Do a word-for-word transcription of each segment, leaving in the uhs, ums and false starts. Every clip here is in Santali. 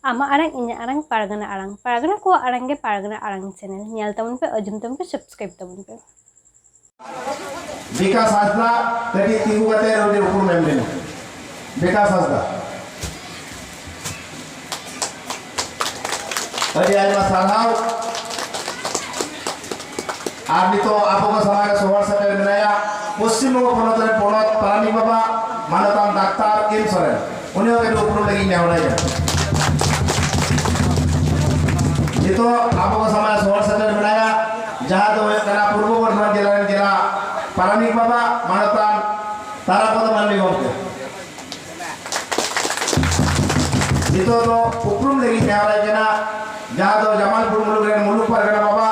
ᱟᱢᱟᱜ ᱟᱲᱟᱝ, ᱤᱧᱟᱹᱜ ᱟᱲᱟᱝ, ᱯᱟᱨᱜᱟᱱᱟ ᱟᱲᱟᱝ᱾ ᱯᱟᱨᱜᱟᱱᱟ ᱠᱚᱣᱟᱜ ᱟᱲᱟᱝ ᱜᱮ ᱯᱟᱨᱜᱟᱱᱟ ᱟᱲᱟᱝ ᱪᱮᱱᱮᱞ᱾ ᱧᱮᱞ ᱛᱟᱵᱚᱱ ᱯᱮ, ᱟᱸᱡᱚᱢ ᱛᱟᱵᱚᱱ ᱯᱮ, ᱥᱟᱵᱥᱠᱨᱟᱭᱤᱵ ᱛᱟᱵᱚᱱ ᱯᱮ᱾ ᱵᱤᱠᱟᱥ ᱦᱟᱸᱥᱫᱟ, ᱠᱟᱹᱴᱤᱡ ᱛᱤᱸᱜᱩ ᱠᱟᱛᱮ ᱱᱚᱰᱮ ᱩᱯᱨᱩᱢ ᱮᱢ ᱵᱤᱱ᱾ ᱵᱤᱠᱟᱥ ᱦᱟᱸᱥᱫᱟ᱾ ᱟᱹᱰᱤ ᱟᱭᱢᱟ ᱥᱟᱨᱦᱟᱣ᱾ ᱟᱨ ᱱᱤᱛᱚᱜ ᱟᱵᱚ ᱠᱚ ᱥᱟᱢᱟᱝ ᱨᱮ ᱥᱚᱦᱚᱨ ᱥᱮᱴᱮᱨ ᱢᱮᱱᱟᱭᱟ ᱯᱚᱥᱪᱤᱢ ᱵᱚᱝᱜᱚ ᱯᱚᱱᱚᱛ ᱨᱮᱱ ᱯᱚᱱᱚᱛ ᱯᱟᱨᱟᱱᱤᱠ ᱵᱟᱵᱟ ᱢᱟᱱᱚᱛᱟᱱ ᱰᱟᱠᱛᱟᱨ ᱮᱢ ᱥᱚᱨᱮᱱ, ᱩᱱᱤ ᱦᱚᱸ ᱠᱟᱹᱴᱤᱡ ᱩᱯᱨᱩᱢ ᱞᱟᱹᱜᱤᱫ ᱱᱮᱦᱚᱨᱟᱭ ᱠᱟᱱᱟ᱾ ᱱᱤᱛᱚᱜ ᱟᱵᱚ ᱠᱚ ᱥᱟᱢᱟᱝ ᱨᱮ ᱥᱚᱦᱚᱨ ᱥᱮᱴᱮᱨ ᱢᱮᱱᱟᱭᱟ, ᱡᱟᱦᱟᱸ ᱫᱚ ᱦᱩᱭᱩᱜ ᱠᱟᱱᱟ ᱯᱩᱨᱵᱚ ᱵᱚᱨᱫᱷᱚᱢᱟᱱ ᱡᱮᱞᱟ ᱨᱮᱱ ᱡᱮᱞᱟ ᱯᱟᱨᱟᱱᱤᱠ ᱵᱟᱵᱟ ᱢᱟᱱᱚᱛᱟᱱ ᱛᱟᱨᱟᱯᱚᱫ ᱢᱟᱱᱰᱤ ᱜᱚᱢᱠᱮ᱾ ᱱᱤᱛᱚᱜ ᱫᱚ ᱩᱯᱨᱩᱢ ᱞᱟᱹᱜᱤᱫ ᱱᱮᱦᱚᱨᱟᱭ ᱠᱟᱱᱟ, ᱡᱟᱦᱟᱸ ᱫᱚ ᱡᱟᱢᱟᱞᱯᱩᱨ ᱢᱩᱞᱩᱠ ᱨᱮᱱ ᱢᱩᱞᱩᱠ ᱯᱟᱨᱜᱟᱱᱟ ᱵᱟᱵᱟ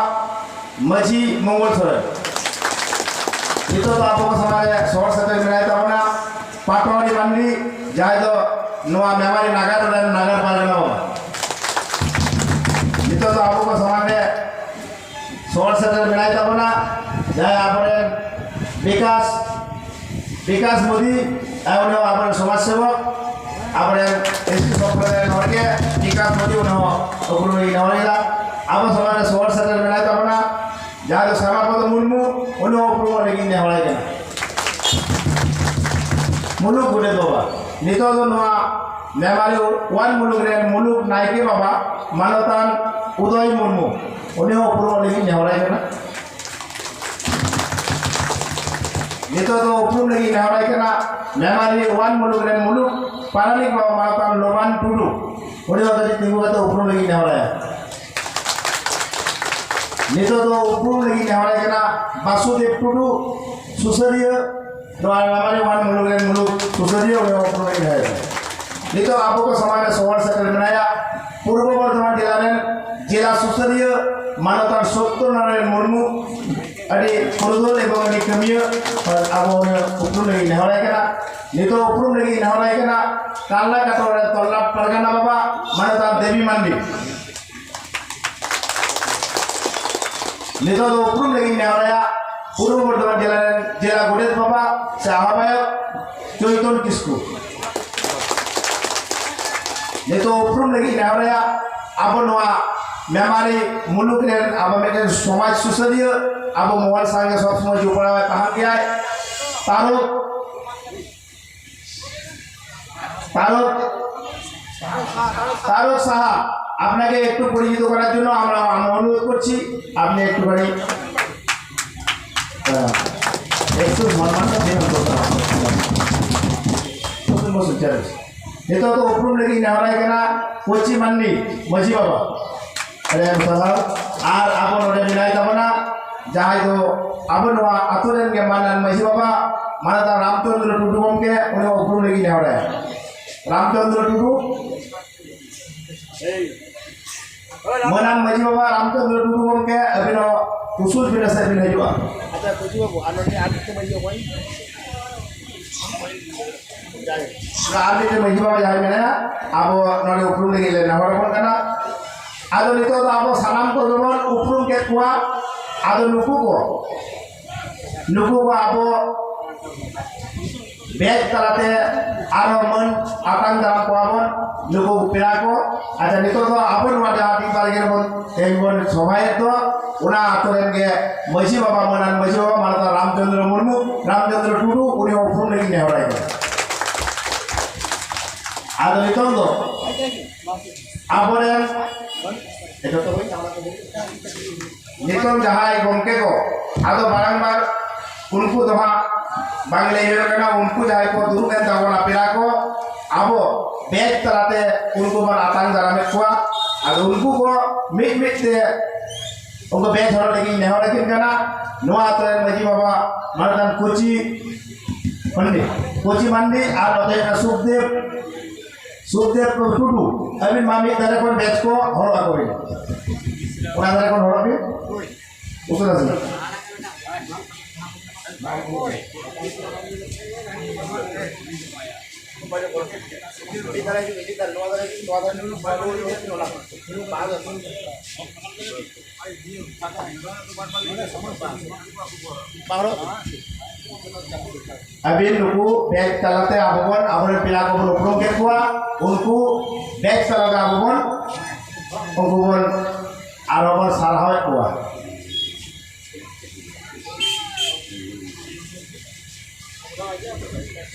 ᱢᱟᱹᱡᱷᱤ ᱢᱚᱝᱜᱚᱞ ᱥᱚᱨᱮᱱ᱾ ᱱᱤᱛᱚᱜ ᱫᱚ ᱟᱵᱚ ᱠᱚ ᱥᱟᱢᱟᱝ ᱨᱮ ᱥᱚᱦᱚᱨ ᱥᱮᱴᱮᱨ ᱢᱮᱱᱟᱭ ᱛᱟᱵᱚᱱᱟ ᱯᱟᱴᱣᱟᱨᱤ ᱢᱟᱱᱰᱤ, ᱡᱟᱦᱟᱸᱭ ᱫᱚ ᱱᱚᱣᱟ ᱢᱮᱢᱟᱨᱤ ᱱᱟᱜᱟᱨ ᱨᱮᱱ ᱱᱟᱜᱟᱨ ᱯᱟᱨᱜᱟᱱᱟ ᱵᱟᱵᱟ᱾ ᱱᱤᱛᱚᱜ ᱫᱚ ᱟᱵᱚ ᱠᱚ ᱥᱟᱢᱟᱝ ᱨᱮ ᱥᱚᱦᱚᱨ ᱥᱮᱴᱮᱨ ᱢᱮᱱᱟᱭ ᱛᱟᱵᱚᱱᱟ, ᱡᱟᱦᱟᱸᱭ ᱟᱵᱚᱨᱮᱱ ᱵᱤᱠᱟᱥ, ᱵᱤᱠᱟᱥ ᱢᱳᱫᱤ, ᱡᱟᱦᱟᱸᱭ ᱩᱱᱤ ᱦᱚᱸ ᱟᱵᱚᱨᱮᱱ ᱥᱚᱢᱟᱡᱽ ᱥᱮᱵᱚᱠ, ᱟᱵᱚᱨᱮᱱ ᱮᱥᱴᱤ ᱥᱚᱢᱯᱨᱚᱫᱟᱭ ᱨᱮᱱ ᱦᱚᱲ ᱜᱮ, ᱵᱤᱠᱟᱥ ᱢᱳᱫᱤ, ᱩᱱᱤ ᱦᱚᱸ ᱩᱯᱨᱩᱢ ᱞᱟᱹᱜᱤᱫ ᱱᱮᱦᱚᱨ ᱮᱫᱟ᱾ ᱟᱵᱚ ᱥᱚᱢᱟᱡᱽ ᱨᱮ ᱥᱚᱦᱚᱨ ᱥᱮᱴᱮᱨ ᱢᱮᱱᱟᱭ ᱛᱟᱵᱚᱱᱟ, ᱡᱟᱦᱟᱸᱭ ᱫᱚ ᱥᱟᱢᱟ ᱯᱚᱫᱚ ᱢᱩᱨᱢᱩ, ᱩᱱᱤ ᱦᱚᱸ ᱩᱯᱨᱩᱢ ᱞᱟᱹᱜᱤᱫ ᱱᱮᱦᱚᱨᱟᱭ ᱠᱟᱱᱟ᱾ ᱢᱩᱞᱩᱠ ᱜᱚᱰᱮᱛ ᱵᱟᱵᱟ, ᱱᱤᱛᱚᱜ ᱫᱚ ᱱᱚᱣᱟ ᱢᱮᱢᱟᱨᱤ ᱳᱣᱟᱱ ᱢᱩᱞᱩᱠ ᱨᱮᱱ ᱢᱩᱞᱩᱠ ᱱᱟᱭᱠᱮ ᱵᱟᱵᱟ ᱢᱟᱱᱚᱛᱟᱱ ᱩᱫᱚᱭ ᱢᱩᱨᱢᱩ, ᱩᱱᱤ ᱦᱚᱸ ᱩᱯᱨᱩᱢ ᱞᱟᱹᱜᱤᱫ ᱱᱮᱦᱚᱨᱟᱭ ᱠᱟᱱᱟ᱾ ᱱᱤᱛᱚᱜ ᱫᱚ ᱩᱯᱨᱩᱢ ᱞᱟᱹᱜᱤᱫ ᱱᱮᱦᱚᱨᱟᱭ ᱠᱟᱱᱟ ᱢᱮᱢᱟᱨᱤ ᱳᱣᱟᱱ ᱢᱩᱞᱩᱠ ᱨᱮᱱ ᱢᱩᱞᱩᱠ ᱯᱟᱨᱟᱱᱤᱠ ᱵᱟᱵᱟ ᱢᱟᱱᱚᱛᱟᱱ ᱞᱳᱵᱟᱱ ᱴᱩᱰᱩ, ᱩᱱᱤ ᱦᱚᱸ ᱠᱟᱹᱴᱤᱡ ᱛᱤᱸᱜᱩ ᱠᱟᱛᱮ ᱩᱯᱨᱩᱢ ᱞᱟᱹᱜᱤᱫ ᱱᱮᱦᱚᱨᱟᱭᱟ᱾ ᱱᱤᱛᱚᱜ ᱫᱚ ᱩᱯᱨᱩᱢ ᱞᱟᱹᱜᱤᱫ ᱱᱮᱦᱚᱨᱟᱭ ᱠᱟᱱᱟ ᱵᱟᱥᱩᱫᱮᱵ ᱴᱩᱰᱩ, ᱥᱩᱥᱟᱹᱨᱤᱭᱟᱹ, ᱱᱚᱣᱟ ᱢᱮᱢᱟᱨᱤ ᱳᱣᱟᱱ ᱢᱩᱞᱩᱠ ᱨᱮᱱ ᱢᱩᱞᱩᱠ ᱥᱩᱥᱟᱹᱨᱤᱭᱟᱹ, ᱩᱱᱤ ᱦᱚᱸ ᱩᱯᱨᱩᱢ ᱞᱟᱹᱜᱤᱫ ᱱᱮᱦᱚᱨᱟᱭ ᱠᱟᱱᱟ᱾ ᱱᱤᱛᱚᱜ ᱟᱵᱚ ᱠᱚ ᱥᱟᱢᱟᱝ ᱨᱮ ᱥᱚᱦᱚᱨ ᱥᱮᱴᱮᱨ ᱢᱮᱱᱟᱭᱟ ᱯᱩᱨᱵᱚ ᱵᱚᱨᱫᱷᱚᱢᱟᱱ ᱡᱮᱞᱟ ᱨᱮᱱ ᱡᱮᱞᱟ ᱥᱩᱥᱟᱹᱨᱤᱭᱟᱹ ᱢᱟᱱᱚᱛᱟᱱ ᱥᱚᱛᱛᱚᱱᱟᱨᱟᱭᱚᱱ ᱢᱩᱨᱢᱩ, ᱟᱹᱰᱤ ᱯᱩᱨᱩᱫᱷᱩᱞ ᱮᱵᱚᱝ ᱟᱹᱰᱤ ᱠᱟᱹᱢᱤᱭᱟᱹ, ᱟᱵᱚ ᱩᱯᱨᱩᱢ ᱞᱟᱹᱜᱤᱫ ᱱᱮᱦᱚᱨᱟᱭ ᱠᱟᱱᱟ᱾ ᱱᱤᱛᱚᱜ ᱩᱯᱨᱩᱢ ᱞᱟᱹᱜᱤᱫ ᱱᱮᱦᱚᱨᱟᱭ ᱠᱟᱱᱟ ᱠᱟᱞᱞᱟ ᱠᱟᱴᱚᱨ ᱨᱮ ᱛᱚᱞᱞᱟᱴ ᱯᱟᱨᱜᱟᱱᱟ ᱵᱟᱵᱟ ᱢᱟᱱᱚᱛᱟᱱ ᱫᱮᱵᱤ ᱢᱟᱱᱰᱤ᱾ ᱱᱤᱛᱚᱜ ᱫᱚ ᱩᱯᱨᱩᱢ ᱞᱟᱹᱜᱤᱫ ᱱᱮᱦᱚᱨᱟᱭᱟ ᱯᱩᱨᱵᱚ ᱵᱚᱨᱫᱷᱚᱢᱟᱱ ᱡᱮᱞᱟ ᱨᱮᱱ ᱡᱮᱞᱟ ᱜᱚᱰᱮᱛ ᱵᱟᱵᱟ ᱥᱮ ᱟᱦᱵᱟᱭᱚᱠ ᱪᱳᱭᱛᱚᱱ ᱠᱤᱥᱠᱩ᱾ ᱱᱤᱛᱚᱜ ᱩᱯᱨᱩᱢ ᱞᱟᱹᱜᱤᱫ ᱱᱮᱦᱚᱨᱟᱭᱟ ᱟᱵᱚ ᱱᱚᱣᱟ ᱢᱮᱢᱟᱨᱤ ᱢᱩᱞᱩᱠ ᱨᱮᱱ ᱟᱵᱚ ᱢᱤᱫᱴᱮᱱ ᱥᱚᱢᱟᱡᱽ ᱥᱩᱥᱟᱹᱨᱤᱭᱟᱹ, ᱟᱵᱚ ᱢᱚᱦᱚᱞ ᱥᱟᱶᱜᱮ ᱥᱚᱵ ᱥᱚᱢᱚᱭ ᱡᱚᱯᱲᱟᱣ ᱮ ᱛᱟᱦᱮᱱ ᱜᱮᱭᱟᱭ, ᱛᱟᱨᱚᱠ ᱛᱟᱨᱚᱠ, তারক সাহা, আপনাকে একটু পরিচিত করার জন্য আমরা অনুরোধ করছি, আপনি একটুখানি, আহ, একটু সম্মানটা দেবেন করতে হবে। বসুন, বসুন, চেয়ারে বসুন। ᱱᱤᱛᱚᱜ ᱫᱚ ᱩᱯᱨᱩᱢ ᱞᱟᱹᱜᱤᱫ ᱱᱮᱦᱚᱨᱟᱭ ᱠᱟᱱᱟ ᱠᱚᱪᱤ ᱢᱟᱱᱰᱤ ᱢᱟᱹᱡᱷᱤ ᱵᱟᱵᱟ᱾ ᱟᱹᱰᱤ ᱟᱭᱢᱟ ᱥᱟᱨᱦᱟᱣ᱾ ᱟᱨ ᱟᱵᱚ ᱱᱚᱰᱮ ᱢᱮᱱᱟᱭ ᱛᱟᱵᱚᱱᱟ ᱡᱟᱦᱟᱸᱭ ᱫᱚ ᱟᱵᱚ ᱱᱚᱣᱟ ᱟᱛᱳ ᱨᱮᱱ ᱜᱮ ᱢᱟᱱᱟᱱ ᱢᱟᱹᱡᱷᱤ ᱵᱟᱵᱟ, ᱢᱟᱱᱚᱛᱟᱱ ᱨᱟᱢᱪᱚᱸᱫᱽᱨᱚ ᱴᱩᱰᱩ ᱜᱚᱢᱠᱮ, ᱩᱱᱤ ᱦᱚᱸ ᱩᱯᱨᱩᱢ ᱞᱟᱹᱜᱤᱫ ᱱᱮᱦᱚᱨᱟᱭᱟ᱾ ᱨᱟᱢᱪᱚᱸᱫᱽᱨᱚ ᱴᱩᱰᱩ, ᱢᱟᱱᱟᱱ ᱢᱟᱹᱡᱷᱤ ᱵᱟᱵᱟ ᱨᱟᱢᱪᱚᱸᱫᱽᱨᱚ ᱴᱩᱰᱩ ᱜᱚᱢᱠᱮ, ᱟᱹᱵᱤᱱ ᱦᱚᱸ ᱩᱥᱩᱞ ᱯᱤᱸᱰᱟᱹ ᱥᱮᱫ ᱵᱤᱱ ᱦᱤᱡᱩᱜᱼᱟ᱾ ᱟᱪᱪᱷᱟ, ᱢᱟᱹᱡᱷᱤ ᱵᱟᱵᱩ, ᱟᱨ ᱱᱚᱰᱮ ᱟᱨ ᱢᱤᱫᱴᱮᱱ ᱢᱟᱹᱡᱷᱤ ᱵᱟᱵᱟ᱾ ᱟᱨ ᱢᱤᱫᱴᱮᱱ ᱢᱟᱹᱡᱷᱤ ᱵᱟᱵᱟ ᱡᱟᱦᱟᱸᱭ ᱢᱮᱱᱟᱭᱟ, ᱟᱵᱚ ᱱᱚᱰᱮ ᱩᱯᱨᱩᱢ ᱞᱟᱹᱜᱤᱫ ᱞᱮ ᱱᱮᱦᱚᱨ ᱟᱵᱚᱱ ᱠᱟᱱᱟ᱾ ᱟᱫᱚ ᱱᱤᱛᱚᱜ ᱫᱚ ᱟᱵᱚ ᱥᱟᱱᱟᱢ ᱠᱚᱜᱮ ᱵᱚᱱ ᱩᱯᱨᱩᱢ ᱠᱮᱫ ᱠᱚᱣᱟ᱾ ᱟᱫᱚ ᱱᱩᱠᱩ ᱠᱚ, ᱱᱩᱠᱩ ᱠᱚ ᱟᱵᱚ ᱵᱮᱪ ᱛᱟᱞᱟᱛᱮ ᱟᱨᱦᱚᱸ ᱢᱟᱹᱱ ᱟᱛᱟᱝ ᱫᱟᱨᱟᱢ ᱠᱚᱣᱟ ᱵᱚᱱ ᱱᱩᱠᱩ ᱯᱮᱲᱟ ᱠᱚ᱾ ᱟᱪᱪᱷᱟ, ᱱᱤᱛᱚᱜ ᱫᱚ ᱟᱵᱚ ᱱᱚᱣᱟ ᱡᱟᱦᱟᱸ ᱴᱤᱠ ᱵᱟᱲᱜᱮ ᱨᱮᱵᱚᱱ ᱛᱮᱦᱮᱧ ᱵᱚᱱ ᱥᱚᱵᱷᱟᱭᱮᱫ ᱫᱚ, ᱚᱱᱟ ᱟᱛᱳ ᱨᱮᱱ ᱜᱮ ᱢᱟᱹᱡᱷᱤ ᱵᱟᱵᱟ, ᱢᱟᱱᱟᱱ ᱢᱟᱹᱡᱷᱤ ᱵᱟᱵᱟ ᱢᱟᱱᱚᱛᱟᱱ ᱨᱟᱢᱪᱚᱸᱫᱽᱨᱚ ᱢᱩᱨᱢᱩ, ᱨᱟᱢᱪᱚᱸᱫᱽᱨᱚ ᱴᱩᱰᱩ, ᱩᱱᱤ ᱦᱚᱸ ᱩᱯᱨᱩᱢ ᱞᱟᱹᱜᱤᱫ ᱱᱮᱦᱚᱨᱟᱭ ᱠᱟᱱᱟ᱾ ᱟᱫᱚ ᱱᱤᱛᱚᱝ ᱫᱚ ᱟᱵᱚᱨᱮᱱ ᱱᱤᱛᱚᱝ ᱡᱟᱦᱟᱸᱭ ᱜᱚᱢᱠᱮ ᱠᱚ, ᱟᱫᱚ ᱵᱟᱨᱟᱝᱵᱟᱨ ᱩᱱᱠᱩ ᱫᱚ ᱦᱟᱸᱜ ᱵᱟᱝ ᱞᱟᱹᱭ ᱦᱩᱭᱩᱜ ᱠᱟᱱᱟ, ᱩᱱᱠᱩ ᱡᱟᱦᱟᱸᱭ ᱠᱚ ᱫᱩᱲᱩᱵ ᱮᱱ ᱛᱟᱵᱚᱱᱟ ᱯᱮᱲᱟ ᱠᱚ, ᱟᱵᱚ ᱵᱮᱪ ᱛᱟᱞᱟᱛᱮ ᱩᱱᱠᱩ ᱵᱚᱱ ᱟᱛᱟᱝ ᱫᱟᱨᱟᱢᱮᱫ ᱠᱚᱣᱟ᱾ ᱟᱫᱚ ᱩᱱᱠᱩ ᱠᱚ ᱢᱤᱫ ᱢᱤᱫ ᱛᱮ ᱩᱱᱠᱩ ᱵᱮᱪ ᱦᱚᱲ ᱞᱟᱹᱜᱤᱫ ᱱᱮᱦᱚᱨ ᱟᱹᱠᱤᱱ ᱠᱟᱱᱟ, ᱱᱚᱣᱟ ᱟᱛᱳ ᱨᱮᱱ ᱢᱟᱹᱡᱷᱤ ᱵᱟᱵᱟ ᱢᱟᱱᱚᱛᱟᱱ ᱠᱚᱪᱤ ᱢᱟᱱᱰᱤ, ᱠᱚᱪᱤ ᱢᱟᱱᱰᱤ ᱟᱨ ᱱᱚᱛᱮ ᱦᱩᱭᱩᱜ ᱠᱟᱱᱟ ᱥᱩᱠᱫᱮᱵ ᱥᱩᱠᱫᱮᱵ ᱴᱩᱰᱩ, ᱟᱹᱵᱤᱱ ᱢᱟ ᱢᱤᱫ ᱫᱷᱟᱨᱮ ᱠᱷᱚᱱ ᱵᱮᱪ ᱠᱚ ᱦᱚᱨᱚᱜ ᱟᱠᱚ ᱵᱤᱱ᱾ ᱚᱱᱟ ᱫᱷᱟᱨᱮ ᱠᱷᱚᱱ ᱦᱚᱨᱚᱜ ᱵᱤᱱ᱾ ᱩᱥᱟᱹᱨᱟ ᱥᱮ᱾ ᱟᱹᱵᱤᱱ ᱱᱩᱠᱩ ᱵᱮᱪ ᱛᱟᱞᱟᱛᱮ ᱟᱵᱚ ᱵᱚᱱ, ᱟᱵᱚᱨᱮᱱ ᱯᱮᱲᱟ ᱠᱚᱵᱚᱱ ᱩᱯᱨᱩᱢ ᱠᱮᱫ ᱠᱚᱣᱟ, ᱩᱱᱠᱩ ᱵᱮᱪ ᱛᱟᱞᱟᱛᱮ ᱟᱵᱚ ᱵᱚᱱ, ᱩᱱᱠᱩ ᱵᱚᱱ ᱟᱨᱦᱚᱸ ᱵᱚᱱ ᱥᱟᱨᱦᱟᱣᱮᱫ ᱠᱚᱣᱟ᱾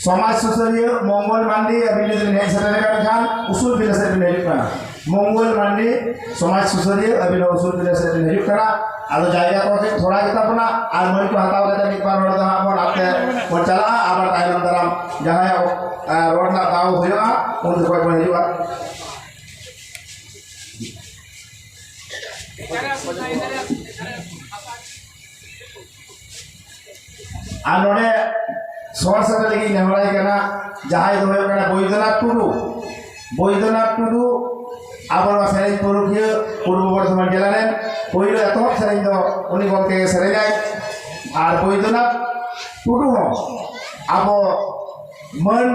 ᱥᱚᱢᱟᱡᱽ ᱥᱩᱥᱟᱹᱨᱤᱭᱟᱹ ᱢᱚᱝᱜᱚᱞ ᱢᱟᱱᱰᱤ, ᱟᱹᱵᱤᱱ ᱡᱩᱫᱤ ᱵᱤᱱ ᱦᱮᱡ ᱥᱮᱴᱮᱨ ᱟᱠᱟᱱ ᱠᱷᱟᱱ ᱩᱥᱩᱞ ᱯᱤᱸᱰᱟᱹ ᱥᱮᱫ ᱵᱤᱱ ᱦᱤᱡᱩᱜ ᱠᱟᱱᱟ᱾ ᱢᱚᱝᱜᱚᱞ ᱢᱟᱱᱰᱤ, ᱥᱚᱢᱟᱡᱽ ᱥᱩᱥᱟᱹᱨᱤᱭᱟᱹ, ᱟᱹᱵᱤᱱ ᱦᱚᱸ ᱩᱥᱩᱞ ᱯᱤᱸᱰᱟᱹ ᱥᱮᱫ ᱵᱤᱱ ᱦᱤᱡᱩᱜ ᱠᱟᱱᱟ᱾ ᱟᱫᱚ ᱡᱟᱭᱜᱟ ᱠᱚ ᱠᱟᱹᱡ ᱛᱷᱚᱲᱟ ᱜᱮᱛᱟ ᱵᱚᱱᱟ, ᱟᱨ ᱢᱟᱹᱱ ᱠᱚ ᱦᱟᱛᱟᱣ ᱠᱟᱛᱮ ᱢᱤᱫ ᱵᱟᱨ ᱦᱚᱲ ᱫᱚ ᱦᱟᱸᱜ ᱵᱚᱱ ᱟᱯᱮ ᱵᱚᱱ ᱪᱟᱞᱟᱜᱼᱟ᱾ ᱟᱵᱟᱨ ᱛᱟᱭᱱᱚᱢ ᱫᱟᱨᱟᱢ ᱡᱟᱦᱟᱸᱭᱟᱜ, ᱮ, ᱨᱚᱲ ᱨᱮᱱᱟᱜ ᱫᱟᱣ ᱦᱩᱭᱩᱜᱼᱟ, ᱩᱱ ᱡᱚᱠᱷᱚᱡ ᱵᱚᱱ ᱦᱤᱡᱩᱜᱼᱟ᱾ ᱟᱨ ᱱᱚᱰᱮ ᱥᱚᱦᱚᱨ ᱥᱮᱴᱮᱨ ᱞᱟᱹᱜᱤᱫ ᱱᱮᱦᱚᱨᱟᱭ ᱠᱟᱱᱟ, ᱡᱟᱦᱟᱸᱭ ᱫᱚ ᱦᱩᱭᱩᱜ ᱠᱟᱱᱟ ᱵᱳᱭᱫᱚᱱᱟᱛᱷ ᱴᱩᱰᱩ᱾ ᱵᱳᱭᱫᱚᱱᱟᱛᱷ ᱴᱩᱰᱩ ᱟᱵᱚ ᱱᱚᱣᱟ ᱥᱮᱨᱮᱧ ᱯᱟᱹᱨᱩᱠᱷᱤᱭᱟᱹ ᱯᱩᱨᱵᱚ ᱵᱚᱨᱫᱷᱚᱢᱟᱱ ᱡᱮᱞᱟ ᱨᱮᱱ᱾ ᱯᱳᱭᱞᱳ ᱮᱛᱚᱦᱚᱵ ᱥᱮᱨᱮᱧ ᱫᱚ ᱩᱱᱤ ᱜᱚᱢᱠᱮ ᱜᱮ ᱥᱮᱨᱮᱧᱟᱭ᱾ ᱟᱨ ᱵᱳᱭᱫᱚᱱᱟᱛᱷ ᱴᱩᱰᱩ ᱦᱚᱸ ᱟᱵᱚ ᱢᱟᱹᱱ